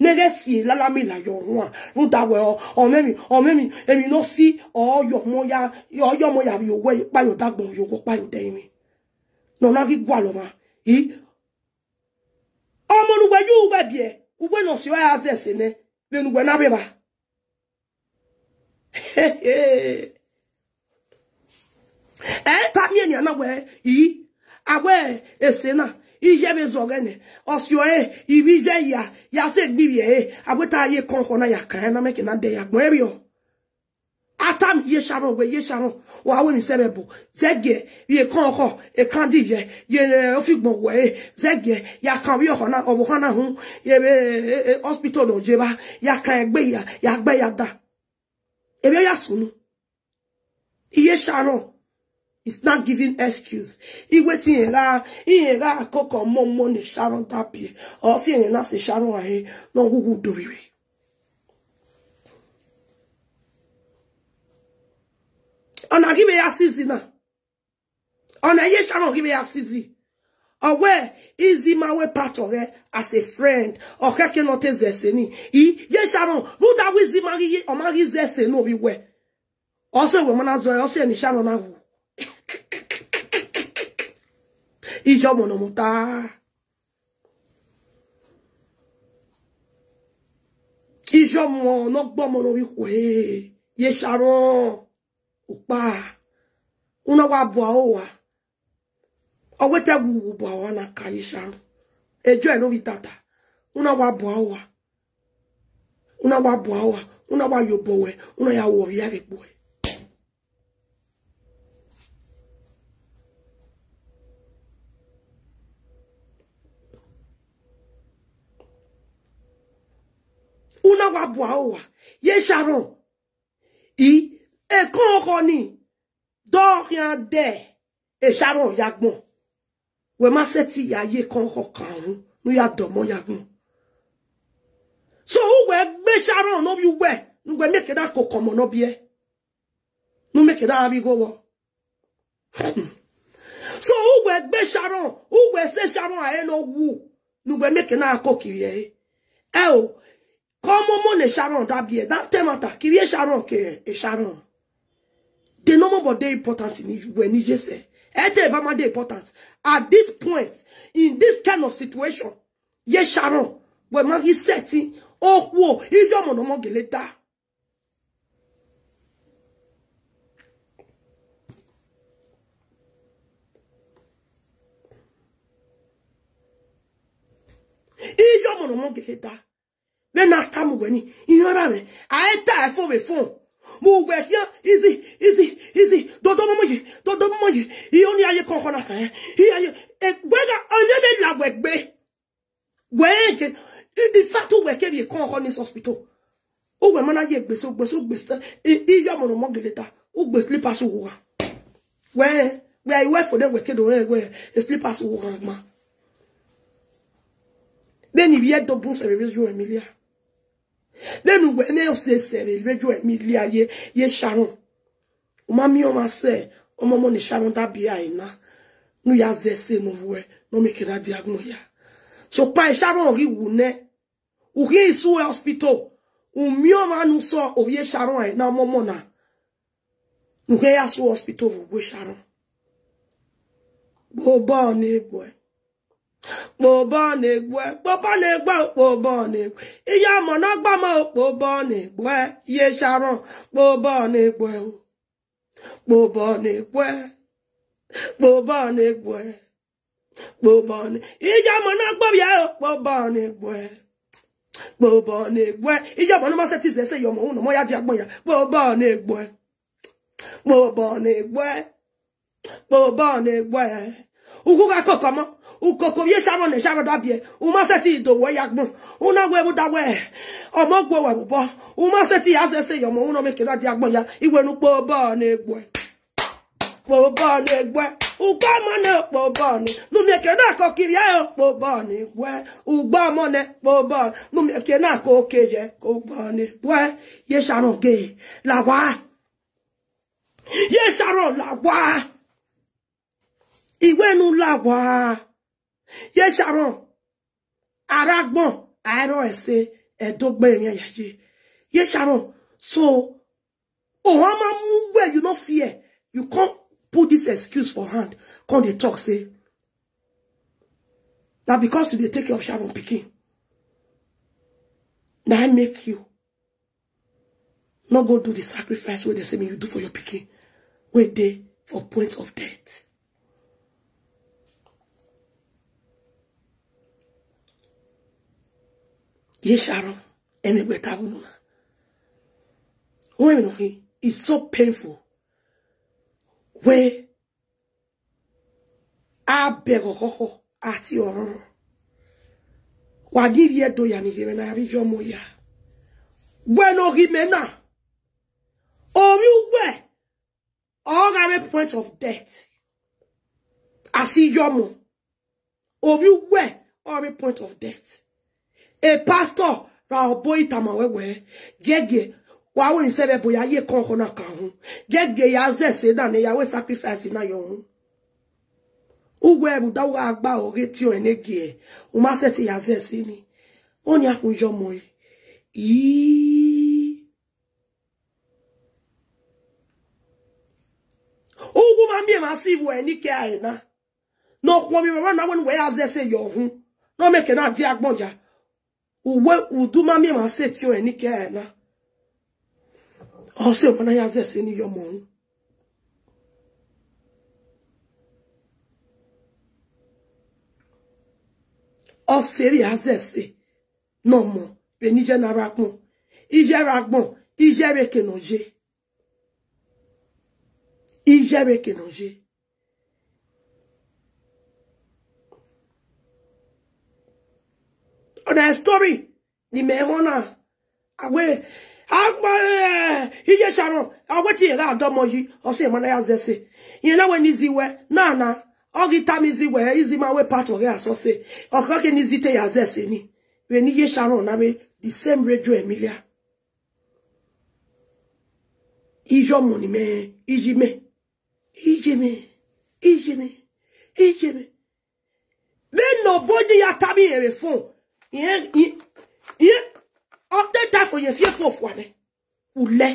Ne ghẹ si elalami la ye irẹn huan. Rhunmwuda wẹ ọ, ọ mwẹ emwi, ọ mwẹ emwi, emwi ne ọ si, ọ ye ọmọ ya, ọ ye ọmọ ya vbe owẹ kpa ye ọdagbọn, ye owẹ kpa ye ọdẹrinmwi. Ne ọ na ghi gualọ ọmwa. I, ọmọ ne uwẹ ye uwẹ biẹ, uwẹ ne ọ si ọre a zẹ ẹse nẹ, vbene uwẹ na vbe evba. Ẹ ta miẹn nian na wẹ, i, a wẹ ẹse na, iye vbe zọ ọghẹnẹ, ọ si ọre, ivbi iye ya, ya sẹ egbe ivbi ẹre, a wẹ te a ye ekọnrọnkhọ na ya kan ẹn na, mẹ ke na dẹ ya gbọn ẹvbiọ. A tama iye Sharon wẹ, iye Sharon, wa wẹ emwi sẹ vbe ẹbo, zẹgiẹ, vbe ekọnrọnkhọ, ekandi yẹ, ye, eh, ofigbọn wẹ ẹre, zẹgiẹ, ya kan ovbi ọvbokhan na, ọvbokhan na hun, ye vbe, eh, eh, hospital nọ ye evba, ya kan egbe ya, ya gbe ya da. Emwi ọ ya sunu. Iye Sharon is not giving excuse. I wẹ te irẹn gha, irẹn gha koko ọmọ ọmọ ne Sharon da biẹ. Ọ si ẹe ne a sẹ Sharon a he, ne ọ ghughu do vbirri. Ọna ghi vbe ya season na. Ọna iye Sharon ghi vbe ya season. Ọ wẹ, Izzy ma wẹ part ọghẹ as a friend. Ọ khẹke ne ọ te zẹ ẹse ni. I, iye Sharon, rhunmwuda wẹ Izzy ma ghi ye, ọ ma ghi zẹ ẹse ne ovbi wẹ. Ọ sẹ wẹ ma na zọ, ọ sẹ ne Sharon na wu. Iye ọmọ ne ọ mota. Iye ọmọ ne ọ gbe ọmọ ne ovbi khuẹ, iye Sharon. Ukpa, u na wa bua owa. Ọ wẹ te wu wu bua owa na ka iye Sharon. Ejo ẹre ne ovbi tata. U na wa bua owa. U na wa bua owa. U na wa ye obọ wẹ. U na ya ru ovbi a vbe kpo ẹe. U na wa bua owa. Iye Sharon. I, ekọnrọnkhọ ni, do khian dẹ, e Sharon ya gbọn. Wẹ ma sẹtin ya ye ekọnrọnkhọ kan ru, ne u ya dọmọ ya gbọn. So, uwẹ gbe Sharon ne ovbi uwẹ, ne uwẹ miẹn ke na koko ọmọ ne ọ biẹ. Ne u miẹn ke na vbe igho vbọ. So, uwẹ Egbe Sharon, uwẹ sẹ Sharon a re ne ọ wu, ne uwẹ miẹn eke na ko kivbi ẹre. Ẹ o, ke ọmọmọ ne Sharon da biẹ, that time ata, kivbi e Sharon ke e Sharon. The normal but dey important ni wẹ ni ye sẹ. Ẹ te eva ma dey important. At this point, in this kind of situation, ye Sharon, wẹ ma ghi sẹtin, okhuo, iye ọmọ ne ọmọ gele da. Iye ọmọ ne ọmọ gele da. Vbene a tama uwẹ ni, iran ra mwẹ, a i ta ẹfo vbe phone. Mu uwẹ khian, easy, easy, easy. Dodo momo ye, dodo momo ye. I oni a ye kọnkọn na kan, I a ye, e, wẹ gha, ọni ne la wẹ gbe. Wẹ ke, in fact, uwẹ ke vbe kọnkọn ni hospital. Uwẹ ma na ye gbe so, gbe so, gbe so, i, iye ọmọ ne ọmọ gele da, ugbe slippers uwu gha. Wẹ, wẹ, I wẹ fo nẹ wẹ ke do rẹ wẹ, e slippers uwu gha ma. Vbene ivbi Ẹdo bun sẹ vbe Redio Emilia. Vbene uwẹ ne ọ sẹ sẹ vbe Redio Emilia ye, ye Sharon. U ma miẹn ọmwa sẹ, ọmọmọ ne Sharon da biẹ ẹre na, ne u ya zẹ ẹse ne ọ vuẹ, ne ọ miẹn eke na dia agbọn ya. Sokpan Sharon ghi wu nẹ, u khian i su hospital, u miẹn ọmwa ne u sẹ ovbi e Sharon ẹre na, ọmọmọ na, ne u khian ya su hospital vbe uwu e Sharon. Kpobọ ne egbuẹ. Kpobọ ne egbuẹ, kpobọ ne egbuẹ, kpobọ ne egbuẹ. Iye ọmọ ne ọ gba ọmọ, kpobọ ne egbuẹ, ye Sharon, kpobọ ne egbuẹ o. Kpobọ ne egbuẹ, kpobọ ne egbuẹ, kpobọ ne. Iye ọmọ ne ọ gba ovbi ẹre o, kpobọ ne egbuẹ, kpobọ ne egbuẹ. Iye ọmọ ne ọ ma sẹtin zẹ ẹse ye ọmọ uhunmwu ne ọmọ ya dia agbọn ya, kpobọ ne egbuẹ, kpobọ ne egbuẹ. Kpobọ ne egbuẹ. Ughugha koko ọmọ, ukoko vbe Sharon ne Sharon da biẹ, u ma sẹtin do wẹ ya agbọn. U na wẹ vbe u da wẹ, ọmọ gu wẹ vbe obọ. U ma sẹtin ya zẹ ẹse ye ọmọ uhunmwu ne ọ miẹn eke na dia agbọn ya, iwẹ ne u kpobọ ne egbuẹ. Kpobọ ne egbuẹ, u gba ọmọ nẹ kpobọ ne, ne u miẹn eke na ko kivbi ẹre kpobọ ne egbuẹ, u gba ọmọ nẹ kpobọ, ne u miẹn eke na ko ke ye kpobọ ne egbuẹ, ye Sharon ghe, la owa. Ye Sharon la owa. Iwẹ ne u la owa. Ye Sharon. Arre agbọn, a i rrọọ ẹse, Ẹdo gbe emwi ya ye. Ye Sharon. So, ohan ma mu wẹ, you no fear. You can't put this excuse for hand. Come dey talk say, na because you dey take care of Sharon pikin. Na I make you no go do the sacrifice wey dem say make you do for your pikin, wey dey for point of death. Ye Sharon, ẹmwẹ egbe ta vbe unu na. Wẹ mi nọ khin, it's so painful. Wẹ a bẹghe ọkhọkhọ, a tie ọrọrọ. Wa ghi vbiẹ do ya ni ghe mwẹ na, a vbe yọ ọmọ ya. Wẹ ne ọ ghi mẹ na, ovbi uwẹ ọ gha vbe point of death. A si yọ ọmọ, ovbi uwẹ ọ vbe point of death. A pastor ra obọ i tama wẹ wẹ, giẹgiẹ, wa wẹ ni sẹ vbe ẹbo ya ye kọnkọn na kan uhunmwu. Giẹgiẹ ya zẹ ẹse na ne ya wẹ sacrifice na yọ uhunmwu. Uwẹ rhunmwuda u gha gba ọghe etiọnrẹn ne gie, u ma sẹtin ya zẹ ẹse ni. Ọni a khin yọ ọmọ ẹre. Ii. Uwu ma miẹn emwa si vbe ẹre ni ke ẹre na. Ne ọ khuọnmwi rọrọ na wẹ ne uwẹ ya zẹ ẹse yọ uhunmwu, ne ọ miẹn eke na dia agbọn ya. Uwẹ udu ma miẹn emwa sẹ etiọnrẹn ni ke ẹre na. Ọ sẹ ọmọ na ya zẹ ẹse ni yọ ọmọ uhunmwu. Ọ sẹ vbe ya zẹ ẹse ne ọmọ vbe ne iye na rre agbọn. Iye rre agbọn, iye vbe eke ne ọ ye. Iye vbe eke ne ọ ye. Ọna story ni mẹ họn na. A wẹ, a gba, eh, iye Sharon, a wẹ te irẹn gha dọmọ yi, ọ sẹ emwa na ya zẹ ẹse. Irẹn na wẹ ne izi wẹ, na na, ọ ghi tama izi wẹ, izi ma wẹ part ọghe asọse. Ọ khọ ke ne izi te ya zẹ ẹse ni. Vbe ne iye Sharon na vbe the same Radio Emilia. Iye ọmọ ni mẹ, iye mẹ, iye mẹ, iye mẹ, Iye mwẹ. Vbene ọ bọ ne I ya tama irẹn vbe fo, irẹn, irẹn, ọ te da fo ye fi efo fua nẹ. Ulẹ.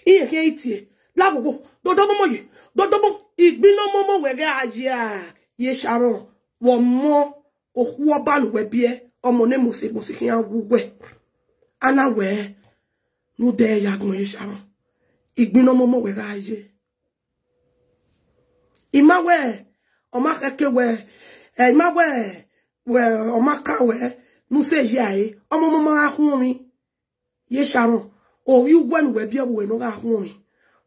Irẹn khian i tie. La wowo. Dodomomo ye. Dodomo. Igbin ne ọ momo wẹ ghe a ye a, ye Sharon. Vbe ọmọ okhuo ọba ne uwẹ biẹ, ọmọ ne mose mose khian wu wẹ. A na wẹ, ne u dẹ ya gbọn ye Sharon. Igbin ne ọ momo wẹ gha ye. I ma wẹ, ọ ma khẹke wẹ, ẹ, I ma wẹ, wẹ, ọ ma ka wẹ, ne u sẹ ye a re, ọmọ ọmọ ma gha khuọnmwi. Ye Sharon, ovbi uwẹ ne uwẹ biẹ vbe uwẹ ne ọ gha khuọnmwi.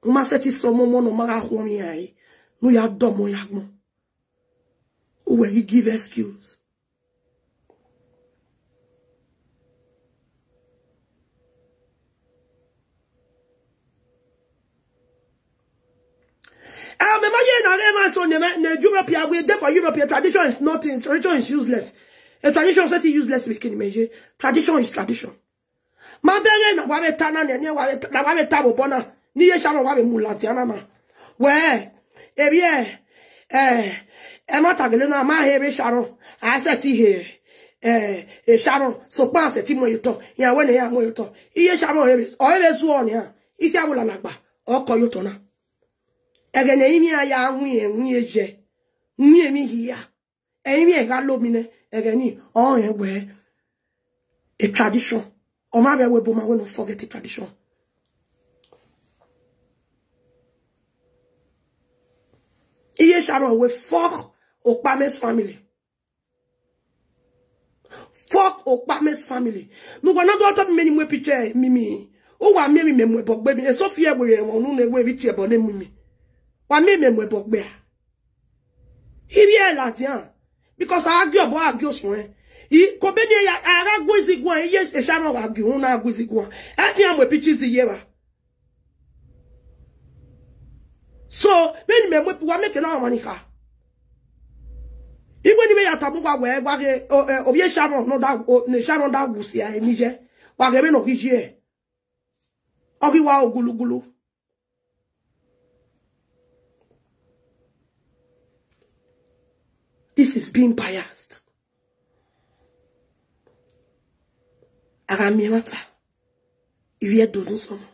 U ma sẹtin sẹ ọmọ ọmọ ne ọ ma gha khuọnmwi a re, ne u ya dọmọ ya gbọn. Uwẹ ghi give excuse. Eh, mẹ ma ye na ghe ma so ne mẹ, ne Europe ya, we there for Europe, tradition is nothing, tradition is useless. A tradition sẹtin useless vbe kene mẹ ye. Tradition is tradition. Ma bẹghe na wa vbe ta na nẹ, ne wa vbe ta, na wa vbe ta vbe obọ na, ne iye Sharon wa vbe mu ladian na na. Wẹ, erriẹ, eh, ẹmwata gele na ma he vbe Sharon, a sẹtin he, eh, e Sharon, sokpan a sẹtin mu ẹre ye otọ, iran wẹ ne iran mu ẹre ye otọ. Iye Sharon ọre vbe, ọre vbe zuọ nian, ikhiavbo lalagba, ọ kọ ye otọ na. Ẹghẹ ne ẹrinmwi iran ya win, ẹwin yẹ, win emwi hia. Ẹrinmwi ẹre gha lo mi nẹ, ẹghẹ ni, ọ rẹn wẹ, a tradition. Ọ ma vbe wẹ ebo ma wẹ ne ọ forget a tradition. Iye Sharon wẹ fuck Okpamẹ's family. Fuck Okpamẹ's family. Ne uwa na do tọ mẹ ne I mu picture Mimi. Uwa miẹn emwi mẹ mu ẹbọ gbe mi. Eso fi ẹre wẹ ẹmwẹ unu ne wẹ vbe tie ẹbọ ne Mimi. Wa miẹn mẹ mu ẹbọ gbe a. Ivbi ẹ ladian. Because a gie ọbọ, a gie osuẹn. I, ko be ni ya, a gha gu izi guan, iye Sharon gha gie uhunmwu na gu izi guan. Ẹ tian mu picture izi ye evba. So, vbene mẹ mu epu, wa miẹn eke na ọmwa ni kha. Iwẹ ne I vbe ya tama uwa wẹ, wa ghe, o, eh, ovbi Sharon ne ọ da, o, ne Sharon da wusia ẹre ni ye, wa ghe vbene ọ ghi ye. Ọ ghi wa ro gulugulu. This is being biased. A gha miẹn ẹmwata, ivbi Ẹdo ne sọmọ.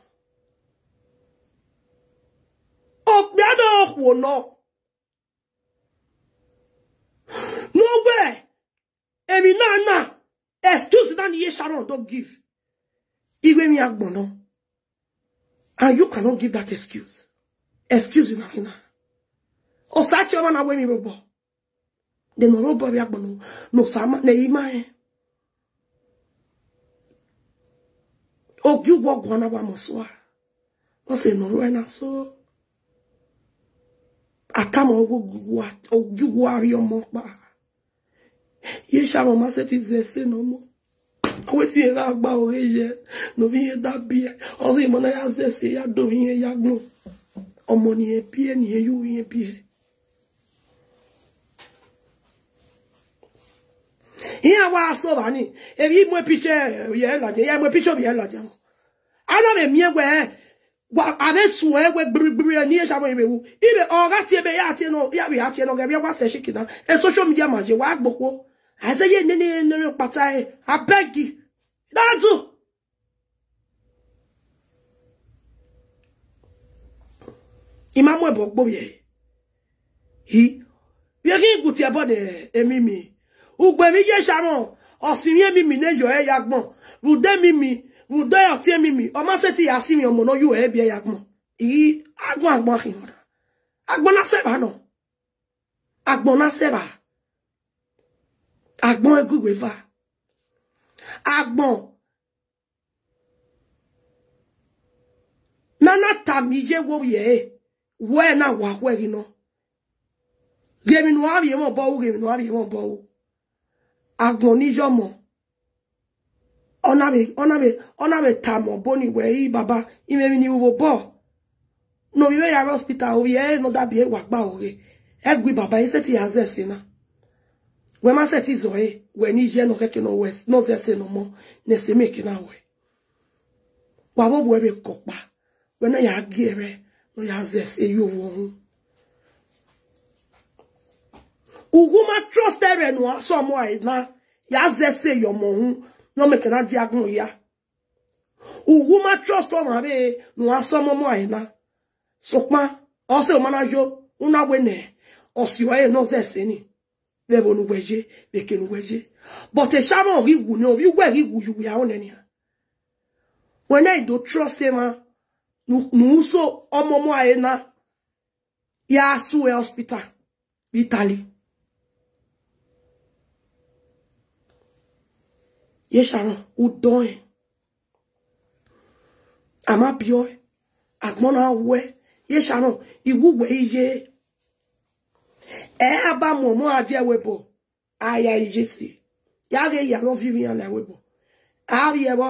Okpia ne okhuo nọ. Ne ọ wẹ, emwi na na, excuse na ni iye Sharon do give. Ighẹ emwi agbọn nọ. And you cannot give that excuse. Excuse na khin na. Osa tie ọmwa na wẹ emwi rre obọ. De ne ọ rre obọ vbe agbọn nọ, ne Osa ma, ne ẹ i ma rẹn. Ogie uwu guan na wa mọ sua. Ọ sẹ ne ọ rre na so. A tama wẹ ogie uwu a, ogie uwu a rhie ọmọ ọkpa. Iye Sharon ma sẹtin zẹ ẹse ne ọ mọ. Ọ wẹ te irẹn gha gba ọghe ye, ne ovbi irẹn da biẹ. Ọ ghi mọ na ya zẹ ẹse ya do ovbi irẹn ya gbọn. Ọmọ ne irẹn biẹ, ne irẹn ye ovbi irẹn biẹ. Iran wa sẹ evba ni, emwi mu picture ovbi ẹre ladian, iran mu picture ovbi ẹre ladian. A na vbe miẹn wẹ, wa, a vbe suẹn wẹ gbirigbiri, ne iye Sharon vbe wu. Ighẹ ọ gha tie ebe, ya tie nọ, ya vbe ya tie nọ, ghẹ vbe wa sẹ shikina. E social media ma ye, wa gbe okhuo. A zẹ ye nene, nene kpata ẹre, I beg you. Don't do. I ma mu ẹbọ gbe ovbi ẹre. I, vbe ghi gu tie ẹbọ ne Mimi. Ugbo emwi iye Sharon, ọ sinmwi Mimi ne yọ ẹre ya gbọn. Rhunmwuda Mimi, rhunmwuda ọtẹn Mimi, ọ ma sẹtin ya sinmwi ọmọ ne ọ ye ẹre biẹ ya gbọn. I, agbọn, agbọn khin na. Agbọn na sẹ evba nọ. Agbọn na sẹ evba. Agbọn ẹguiwe eva. Agbọn na na tama iye vbe ovbi ẹre, wẹ na wa khuẹ ghi nọ. Ghe emwi ne uwa vbiẹ mwẹ obọ ru, ghe emwi ne uwa vbiẹ mwẹ obọ ru. Agbọn ni iye ọmọ. Ọ na vbe, ọ na vbe, ọ na vbe tama obọ ni wẹ, i baba, imẹ emwi ne I ru vbe obọ. Ne ovbi mwẹ ya rre hospital, ovbi ẹre ne ọ da biẹ wa gba ọghe. Ẹgui baba, I sẹtin ya zẹ ẹse na. Wẹ ma sẹtin zẹ ọre, wẹ ne iye ne ọ khẹke ne ọ wẹ, ne ọ zẹ ẹse ne ọmọ, ne ẹse mẹ ke na wẹ. Wa vbe ovbi ẹre vbe kọkpa, wẹ na ya gie ẹre, ne ọ ya zẹ ẹse ye ovbi ọmwa. Uwu ma trust ẹre ne uwa sẹ ọmọ ẹre na, ya zẹ ẹse ye ọmọ uhunmwu, ne ọ miẹn ke na dia agbọn hia. Uwu ma trust ọmwa vbe ne uwa sẹ ọmọ ẹre na. Sokpan, ọ sẹ ọmọ na yo, u na wẹ nẹ, ọ si ọre ne ọ zẹ ẹse ni. Vbe ẹvbo ne uwẹ ye, vbe eke ne uwẹ ye. But Sharon ghi wu nẹ, ovbi uwẹ ghi wu ye uwẹ aro nẹ nian. Wẹ na i do trust emwa ne u sẹ ọmọ ẹre na, ya sue hospital, Italy. Ye Sharon, u dọẹn. A ma biẹ ọe, agbọn na wẹ, ye Sharon, I wu wẹ iye. Ẹ a ba mu ọmọ a die ẹvbo ebo, a ya iye si. Ya ghe ya nọ viọ iran la ẹvbo ebo. A vbiẹ vbọ,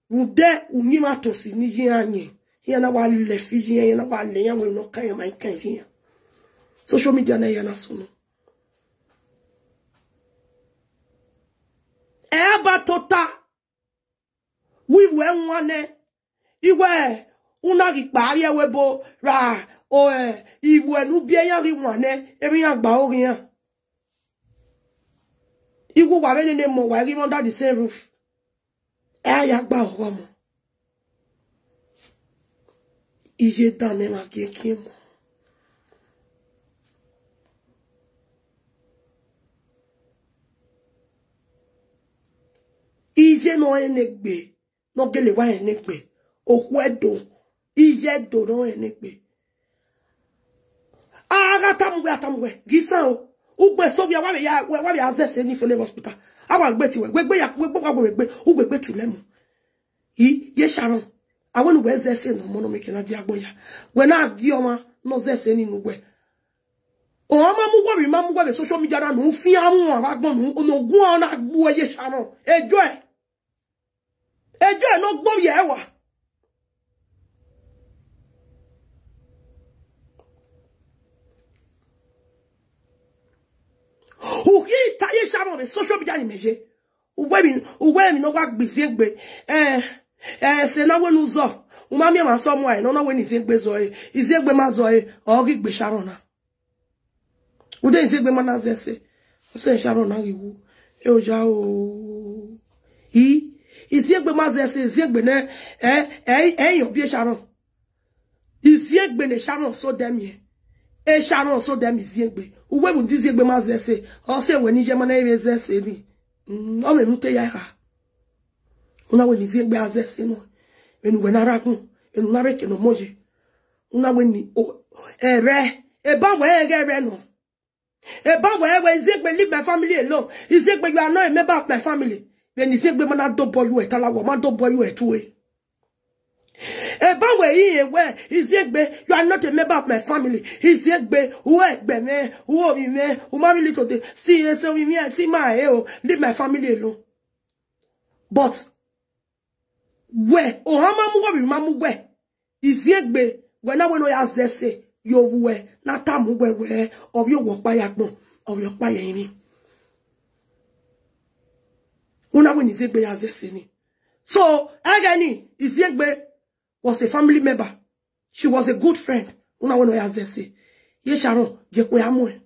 vbe udẹ uyinmwẹ Atosi ne iye iran yẹn, iran na wa lẹ fi iye iran, iran na wa lẹ iran wẹ ne ọ kan iran ma kan iye iran. Social media na iran na sunu. Ẹ a ba tota. Wẹ iwẹ wan nẹ, iwẹ u na ghi kpa avbiẹ ẹvbo ebo ra, o, ẹ, iwẹ ne u biẹ iran ghi wan nẹ, emwi iran gba ro ghe iran. Iwu wa vbe nene mọ wa ghi run under the same roof. Ẹ a ya gba ọghọ mọ. Iye dan ne emwa gie gie mọ. Iye ne ọ rẹn ne egbe, ne ọ gele wa rẹn ne egbe, okhuo Ẹdo, iye Ẹdo ne ọ rẹn ne egbe. A gha tama uwẹ, a tama uwẹ, ghi san o. Ugbe so via, wa vbe ya, wa vbe ya zẹ ẹse ni fo ne hospital. A wa gbe ti wẹ, wegbe ya, wegbe wa wẹ wegbe, uwegbe tu lẹ mu. I, ye Sharon, a wẹ ne uwẹ zẹ ẹse ne ọmọ ne ọ miẹn ke na dia agbọn hia. Wẹ na gie ọmwa ne ọ zẹ ẹse ni ne uwẹ. Ọ ma mu uwẹ, ma mu uwẹ vbe social media na, ne u fian mu avbe agbọn, ne u, ne u guan na gbe uẹ, ye Sharon. Ejọ ẹ. Ejọ ẹ ne ọ gbe ovbi ẹre wa. U khin ta ye Sharon vbe social media ni mẹ ye. Uwẹ emwi, uwẹ emwi ne ọ wa gbe Iziegbe. Ẹ, ẹ, ẹse na wẹ ne u zọ. U ma miẹn emwa sẹ ọmọ ẹre, ne ọ na wẹ ne Iziegbe zọ ẹre. Iziegbe ma zọ ẹre, ọ ghi gbe Sharon na. Ude Iziegbe ma na zẹ ẹse, ọ sẹ Sharon na ghi wu. E oya o. I, Iziegbe ma zẹ ẹse, Iziegbe nẹ, ẹ, ẹ, ẹ, ọ biẹ Sharon. Iziegbe ne Sharon so dẹ miẹn. E Sharon so dẹ miẹn Iziegbe. Uwẹ vbe ude Iziegbe ma zẹ ẹse, ọ sẹ wẹ ne iye ma na vbe zẹ ẹse ni. Mm, ọ mwẹ ne u te ya kha. U na wẹ ne Iziegbe a zẹ ẹse nọ. Vbene uwẹ na rre agbọn, vbene u na rre eke ne ọmọ ye. U na wẹ ne o, ẹrẹ, eba wẹ ẹghẹ rẹ nọ. Eba wẹ ẹwẹ, Iziegbe, leave my family alone. Iziegbe, you are not a member of my family. Vbene Iziegbe ma na dobọ ye uẹ, talawa, ọ ma dobọ ye uẹ tue. Eba wẹ irẹn wẹ, Iziegbe, you are not a member of my family. Iziegbe, u ẹgbẹ mwẹ, u ovbi mwẹ, u ma really to dey. See, eh, so ovbi mwẹ, see ma, eh, oh, leave my family alone. But, wẹ, ohan ma mu uwẹ, ovbi ma mu uwẹ. Iziegbe, wẹ na wẹ ne ọ ya zẹ ẹse, ye ovbi uwẹ, na tama uwẹ wẹ, ọ vbe owa ọkpa ya agbọn, ọ vbe ọkpa ya ẹrinmwi. U na wẹ ne Iziegbe ya zẹ ẹse ni. So, ẹghẹ ni, Iziegbe was a family member. She was a good friend. U na wẹ ne ọ ya zẹ ẹse. Ye Sharon, gie ekhue a muẹn.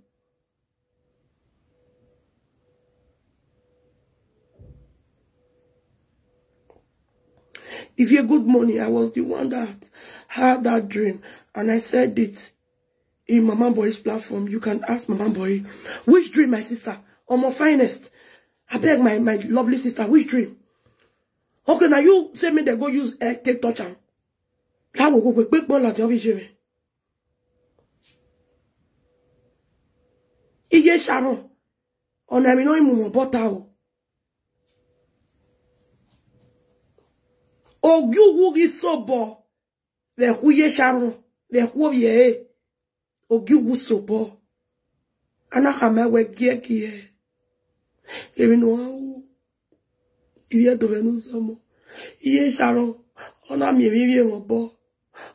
If you good morning, I was the one that had that dream, and I said it in Mama Boy's platform. You can ask Mama Boy. Which dream, my sister? Omo Finest. I beg my, my lovely sister, which dream? Okay, now you say me they go use egg, take touch am. That will go quick, quick, quick, like, Iye Sharon, ọna emwi ne ọ i mu mwẹ obọ ta o. Ogie uwu ghi sobọ vbe ẹkhu Iye Sharon, vbe ẹkhu ovbi ẹre, ogie uwu sobọ. A na khama wẹ giẹgiẹ. Emwi ne ọ ru, ivbi Ẹdo vbe ne u zọmọ. Iye Sharon, ọ na miẹn emwi ivbi mwẹ obọ.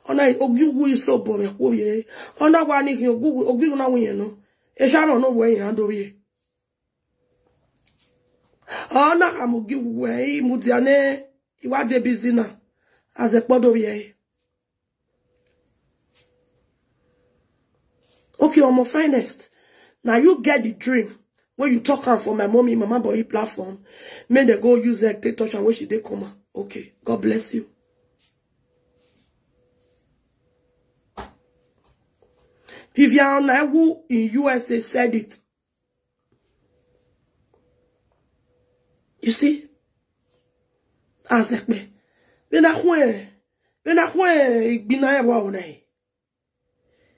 Ọ na ogie uwu i sobọ vbe ẹkhu ovbi ẹre. Ọ na wa ni khin ogie uwu, ogie uwu na wẹ irẹn nọ. E Sharon nọ wẹ irẹn a do rrie. Ọ na khama ogie uwu wẹ i mudia nẹ, I wa de busy na. A zẹ kpọdọ ovbi ẹre. Okay, Omo Finest. Now you get the dream when you talk am for my mommy, mama boy platform. Make dem go use it, take touch am when she dey coma. Okay, God bless you. Vivian Onaegwu in U S A said it. You see? Azẹkpe. Vbene a khuẹ, vbene a khuẹ igbinna ẹvbo na.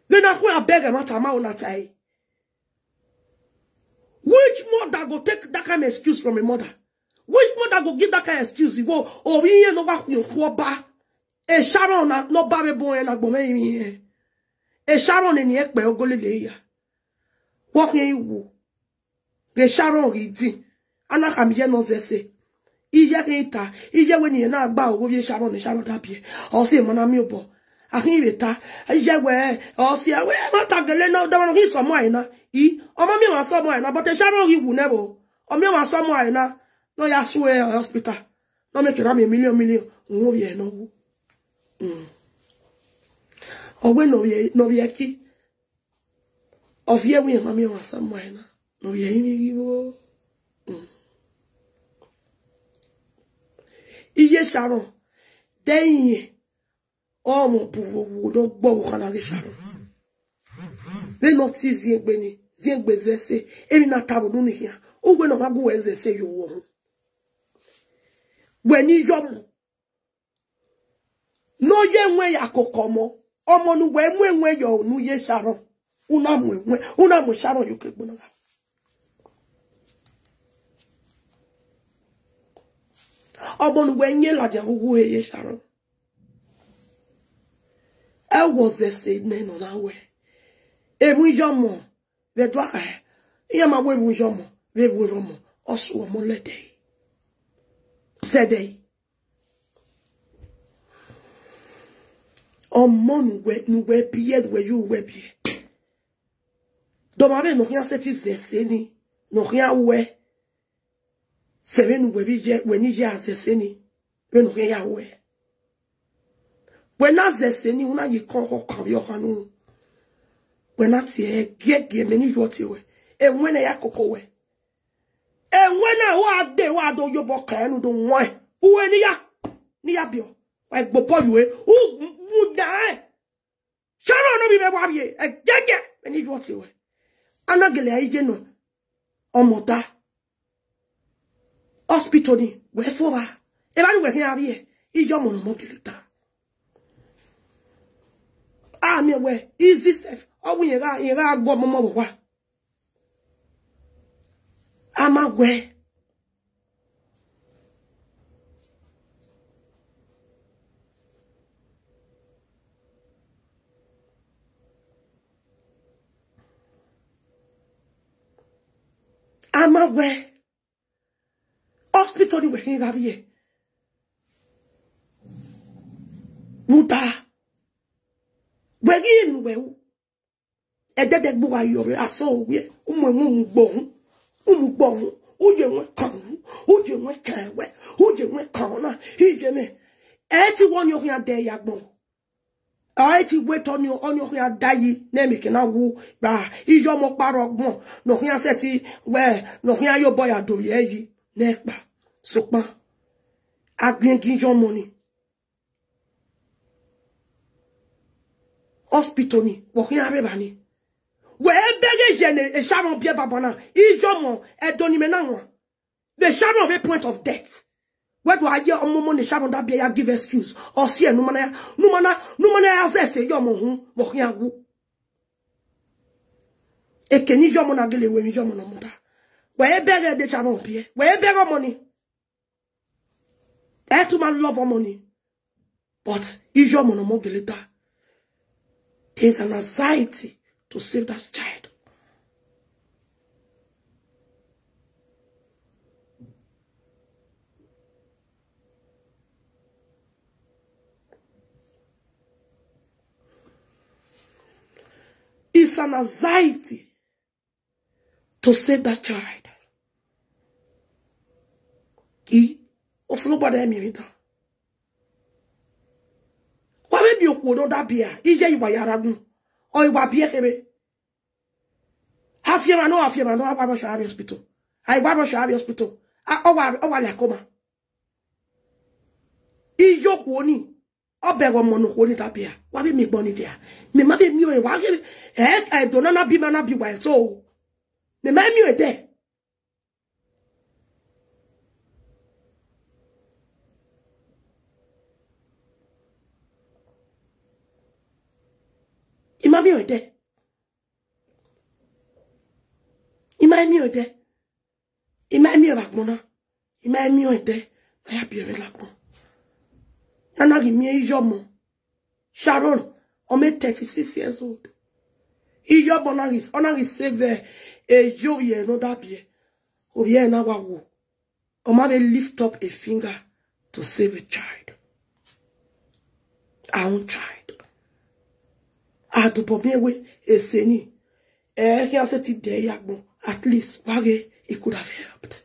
Vbene a khuẹ abeg ẹmwata ma una ta ẹre. Which mother go take that kind of excuse from a mother? Which mother go give that kind of excuse? Iwo, ovbi irẹn ne ọ wa khian okhuo ọba. E Sharon na, ne ọba vbe bu ẹn na gbọmọ ẹrinmwi irẹn. E Sharon ne eni ẹkpẹ ogolele ya. Wọ khian iwu. Ghe Sharon ghi din, a na khama iye ne ọ zẹ ẹse. Iye khin ta, iye wẹ ne irẹn na gba ogho vbe Sharon ne Sharon da biẹ. Ọ si emọ na miẹn obọ. A khin vbe ta, iye wẹ, ọ si ẹre, wẹ ma ta gele nọ, dọmọ ne ọ khin sọmọ ẹre na. I, ọ ma miẹn ọmwa sọmọ ẹre na, but Sharon ghi wu nẹ vbo. Ọ miẹn ọmwa sọmọ ẹre na, ne ọ ya sue hospital. Ne ọ miẹn kevbe a miẹn million, million, uhunmwu ovbi ẹre ne ọ wu. Mm. Ọ wẹ ne ọ vbiẹ, ne ọ vbiẹ ki. Ọ viẹ wẹ irẹn ma miẹn ọmwa sọmọ ẹre na, ne ọ vbiẹ rinmwian igho. Mm. Iye Sharon, de irẹn, ọ mwẹ ọbu vbe owu ne ọ gbe ọvbokhan na ghe Sharon. Vbene ọ tie iziengbe ni, iziengbe zẹ ẹse, emwi na ta vbe unu ni khian, uwẹ ne ọ ma gu wẹ zẹ ẹse ye owa uhunmwu. Wẹ ne iye ọmọ. Ne ọ ye ẹwẹn ya koko ọmọ, ọmọ ne uwẹ mu ẹwẹn yọ ne u ye Sharon, u na mu ẹwẹn, u na mu Sharon ye oke egbe na gha. Ọmọ ne uwẹ yin ladian vbe uwu he ye Sharon. Ẹ wẹ ọ zẹ ẹse nẹ ne ọ na wẹ. Emwi iye ọmọ, vbe ẹdua kha, iran ma wẹ emwi iye ọmọ, vbe emwi iye ọmọ, ọ su ọmọ lẹdẹ. Zẹdẹ. Ọmọ ne uwẹ, ne uwẹ biẹ, ne uwẹ ye uwẹ biẹ. Dọmọ vbene ọ khian sẹtin zẹ ẹse ni, ne ọ khian wẹ, sẹ vbene uwẹ vbe iye, wẹ ne iye a zẹ ẹse ni, vbene ọ khian ya wẹ. Wẹ na zẹ ẹse ni, u na ye ekọnrhọ kan vbe ọkhan nu. Wẹ na tie ẹre, giẹgiẹ, mẹ ne iyuọ tie ruẹ. Ẹwẹn na ya koko wẹ. Ẹwẹn na wa de, wa do ye obọ kẹ ne u do wan. Uwẹ ne I ya, ne I ya biẹ. Wa gbe obọ ye uwẹ. U mu da ẹn. Sharon ne ovbi mwẹ wa vbiẹ, ẹgẹgẹ, mẹ ne iyuọ tie ruẹ. A na gele a iye nọ, ọmọ da. Hospital ni, wẹ fo vba. Evba ne uwẹ khian vbiẹ, iye ọmọ ne ọmọ gele ta. A miẹn wẹ, easy self, ọ wẹ irẹn gha, irẹn gha gu ọmọ ọmọ vbe owa. A ma wẹ. A ma wẹ. Hospital ni wẹ khin gha vbiẹ. Rhunmwuda, wẹ ghi rẹn ne uwẹ ru. Ẹdẹdẹgbe uwa ye ọvbehe, asọn owiẹ, u mu ẹwẹn, u mu gbe uhunmwu, u mu gbe uhunmwu, u ye ẹwẹn kan uhunmwu, u ye ẹwẹn kan ẹwẹ, u ye ẹwẹn kan ọna, iye mwẹ. Ẹ i te wẹ ọnii ọ khian da ẹre ye agbọn. Ọ i te wẹ te ọnii, ọnii ọ khian da yi, ne emwi ke na wu ra, iye ọmọ ọkpa rre ọgbọn, ne ọ khian sẹtin wẹ, ne ọ khian ye obọ ya do vbiẹ yi, ne ẹ kpa. Sokpan, a gbiẹngiẹn iye ọmọ ni. Hospital ni, wẹ ọ khian rre evba ni. Wẹ bẹghe ye ne Sharon biẹ banbanna, iye ọmọ, ẹdẹ ne imẹ na wan. Vbe Sharon vbe point of death. Wẹ do a ye ọmọ ọmọ ne Sharon da biẹ ya give excuse. Ọ si ẹre ne u ma na ya, ne u ma na, ne u ma na ya zẹ ẹse ye ọmọ uhunmwu, vbe ọ khian wu. Eke ne iye ọmọ na gele ru emwi iye ọmọ ne ọ muda. Wẹ bẹghe ẹdẹ Sharon biẹ. Wẹ bẹghe ọmọ ni. Ẹ i tuma love ọmọ ni. But iye ọmọ ne ọmọ gele ta. There is an anxiety to save that child. It's an anxiety to save that child. I, Osanobua da miẹn emwi dan. Wa vbe miẹn okhuo ne ọ da biẹ, iye i wa ya rre agbọn, ọ i wa biẹ khevbe. Afiemwa nọ, afiemwa nọ, a wa rọ share hospital. A wa rọ share hospital. A, ọ wa, ọ wa la coma. Iyokhuo ni, ọ bẹghe ọmọ ne okhuo ni da biẹ, wa vbe miẹn egbọn ni dia. Mẹ ma vbe miẹn ọẹn, wa ghe, ẹ, ẹdọ na na bi ma na bi wa eso. Mẹ ma miẹn ọẹn dẹ. I ma miẹn ọẹn dẹ. I ma miẹn ọẹn dẹ. I ma miẹn vbe agbọn na. I ma miẹn ọẹn dẹ. A ya biẹ vbe la agbọn. Na na ghi miẹn iye ọmọ. Sharon, ọ mẹ thirty-six years old. Iye ọmọ na ghi, ọ na ghi save, eh, iye ovbi ẹre ne ọ da biẹ. Ovbi ẹre na wa wo. Ọ ma vbe lift up a finger to save a child. Our own child. A dobọ miẹn wẹ ese ni, ẹ khian sẹtin dẹ ya agbọn. At least, wa ghe, he could have helped.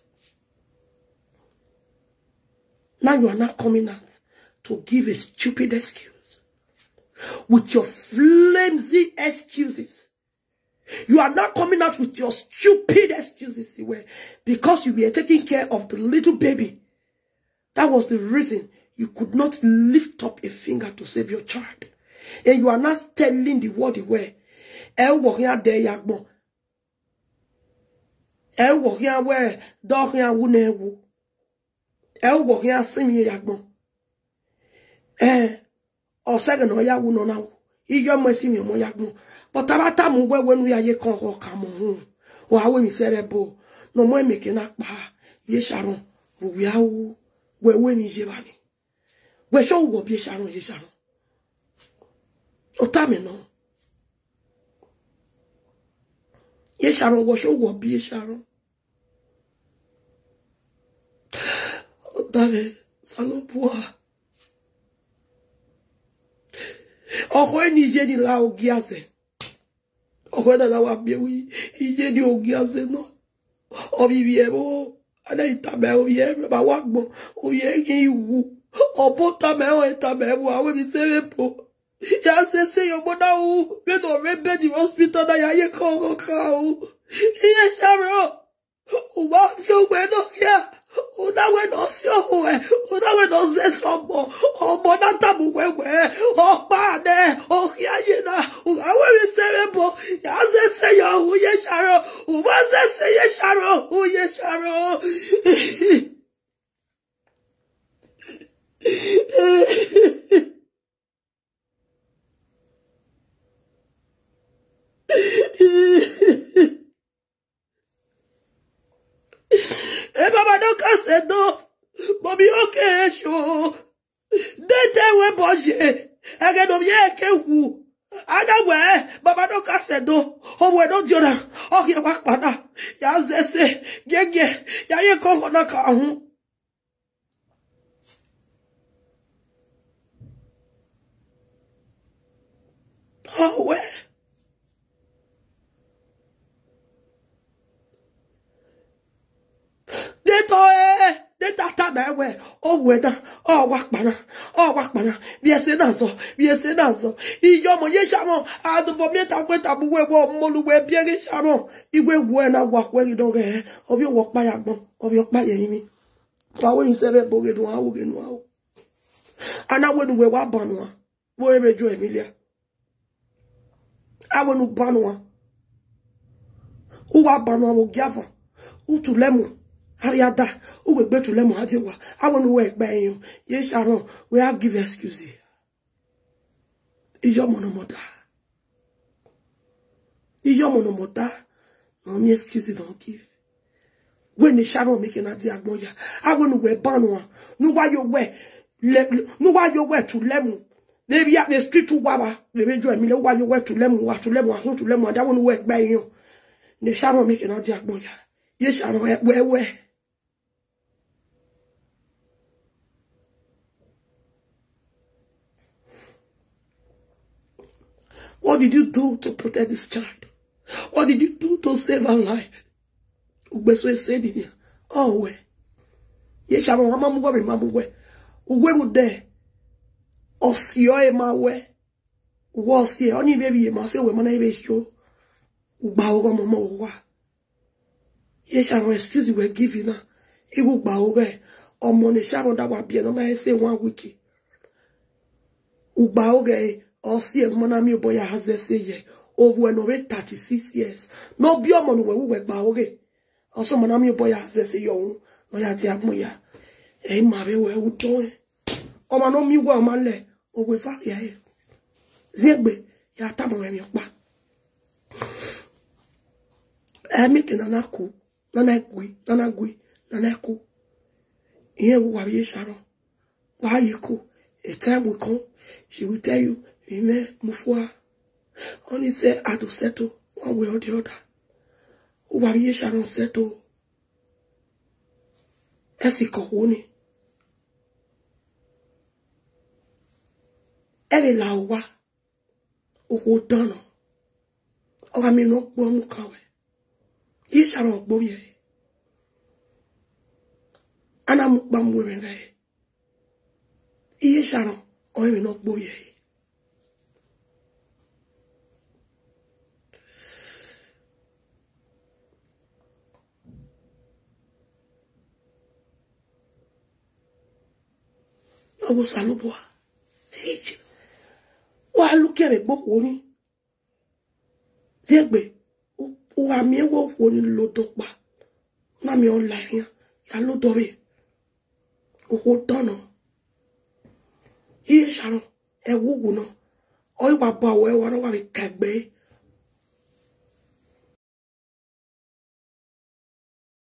Now you are not coming out to give a stupid excuse. With your flimsy excuses. You are not coming out with your stupid excuses, Iwe, because you were taking care of the little baby. That was the reason you could not lift up a finger to save your child. And you are not telling the world, Iwe, ẹ wọ khian dẹ ya agbọn. Ẹ wọ khian wẹ, dọ khian wu ne wu. Ẹ wọ khian sinmwi ya agbọn. Eh, ọ sẹghẹ ne ọ ya wu ne ọ na wu. Iye ọmọ sinmwi ọmọ ya agbọn. But a vbe tama uwẹ wẹ ne u ya ye ekọnkhọn ka mọ uhunmwu. Wa ru emwi sẹ vbe ẹbo. Ne ọmọ emeke na kpa. Ye Sharon, vbe uwẹ a ru, wẹ ru emwi ye evba ni. Wẹ sẹ uwẹ ọ biẹ Sharon, ye Sharon. Ọ tama nọ. Ye Sharon, wẹ sẹ uwẹ ọ biẹ Sharon. Ọ tama Osanobua. Ọkhọ ni iye ni gha ogiazẹ. Ọkhọ na na wa miẹn wẹ iye ni ogiazẹ nọ. Ọ vbe ivbi ẹvbo, a na i tama ovbi ẹvbo, ma wa agbọn, ovbi ẹre ghi wu. Ọ bu tama ẹre, ọ tama ẹvbo, a wẹ emwi sẹ vbe ẹbo. Ya sese ye ọmọ na ru, vbene ọ rre bed vbe hospital na, ya ye ekọnkhọn ka ru. Iye Sharon, u ma viọ uwẹ nọ khian, u na wẹ ne ọ si ọmọ ruẹ, u na wẹ ne ọ zẹ sẹ ọmọ, ọmọ na tama uwẹ wẹ, ọkpa nẹ, ọ khian ye na, u gha ru emwi sẹ vbe ẹbo, ya zẹ sẹ yọ, u ye Sharon, u ma zẹ sẹ ye Sharon, u ye Sharon. E baba Dorcas Edor, mọmọ oke eso, de te wẹ bọ ye, ẹghẹ ne ovbi ẹre ke wu, a na wẹ, baba Dorcas Edor, ọ wẹ ne ọ diọn na, ọ khian wa kpa na, ya zẹ ẹse, giẹgiẹ, ya ye ekọnkhọn na ka uhunmwu. Ọ wẹ. De tọ ẹ, de ta tama ẹre wẹ, ọ wẹ na, ọ wa kpa na, ọ wa kpa na, vbe ẹse na zọ, vbe ẹse na zọ. Iye ọmọ ye Sharon, a dobọ miẹn ta gbe ta bu wẹ, wẹ ọmọ ne uwẹ biẹ ghe Sharon, iwe wẹ na wa khuẹ ghi dọghẹ, ọ vbe wẹ ọkpa ya agbọn, ọ vbe ọkpa ye ẹrinmwi. Wa wẹ emwi sẹ vbe ẹbo ghe ne uwa ru, ghe ne uwa ru. A na wẹ ne uwẹ wa ban nuan, vbe ore vbe Joy Emilia. A wẹ ne u ban nuan. U wa ban nuan vbe ogiavan. U tulẹ mu, a rhie ada, u wegbe tulẹ mu a die owa. A wẹ ne uwẹ gba ẹre yọ. Ye Sharon, wẹ a give excuse. Iye ọmọ ne ọmọ da. Iye ọmọ ne ọmọ da, ne ọ miẹn excuse ne ọ give. Wẹ ne Sharon make na dia agbọn ya. A wẹ ne uwẹ ban nuan, ne uwa ye owẹ, ne uwa ye owẹ tulẹ mu. Vbe via vbe street uwa vba, vbe vbe Joy Emilia, uwa ye owẹ tulẹ mu, uwa tulẹ mu, a khian tulẹ mu, a da wẹ ne uwẹ gba ẹre yọ. Ne Sharon make na dia agbọn ya. Ye Sharon, ẹ, wẹ, wẹ. What did you do to protect this child? What did you do to save her life? Ugbeso ese ni nia. Ọ wẹ. Ye Sharon, wa ma mu wẹ, ma mu wẹ. Uwẹ mu dẹ. Ọ si ọre ma wẹ. Uwẹ ọ si, ọni vbe vbiẹ ma si, wẹ ma na vbe sio. Ugba ọghọ mọmọ uwa. Iye Sharon, excuse wẹ give na. Ighẹ ugba ọghẹ, ọmọ ne Sharon da wa biẹ ne ọ ma he say one week. Ugba ọghẹ, ọ si ẹmwẹ na miẹn obọ ya zẹ ẹse yẹ. Ovbuẹ ne ọ vbe thirty six years. Ne ọ biẹ ọmọ ne uwẹ wu wẹ gba ọghẹ. Ọ sẹ ọmọ na miẹn obọ ya zẹ ẹse yọ ru, ne ọ ya tie agbọn ya. Ẹ i ma vbe wẹ u dọẹn. Ọmwa ne ọ miẹn uwa, ọ ma lẹ, owa eva rhia ẹre. Ziengbe, ya tama mwẹ emwi ọkpa. Ẹ i miẹn ke ne a na ku, ne a na gui, ne a na gui, ne a na ku. Irẹn vbe uwa vbe Iye Sharon. Wa ye ku, a time will come, she will tell you, vbe imẹ mu fua. Ọni sẹ a do settle one way or the other. Uwa vbe Iye Sharon settle. Ẹ sikẹ okhuo ni. Ẹ vbe la owa, okhuo dan nọ. Ọ gha miẹn ne ọ gbe ọmọ ukan ruẹ. Iye Sharon gbe ovbi ẹre. A na mu ukpa mu ẹmwẹ gha ẹre. Iye Sharon ọre emwi ne ọ gbe ovbi ẹre. Ọ vbe Osanobua. Wa lukẹ vbe egbe okhuo ni. Ziengbe, u, u gha miẹn wẹ okhuo ni lodọ ọkpa, u na miẹn ọ la errian, ya lodọ vbe. Okhuo dan nọ. Iye Sharon, ẹwu wu nọ. Ọ i wa ba ruẹ, wa na wa vbe ka egbe ẹre.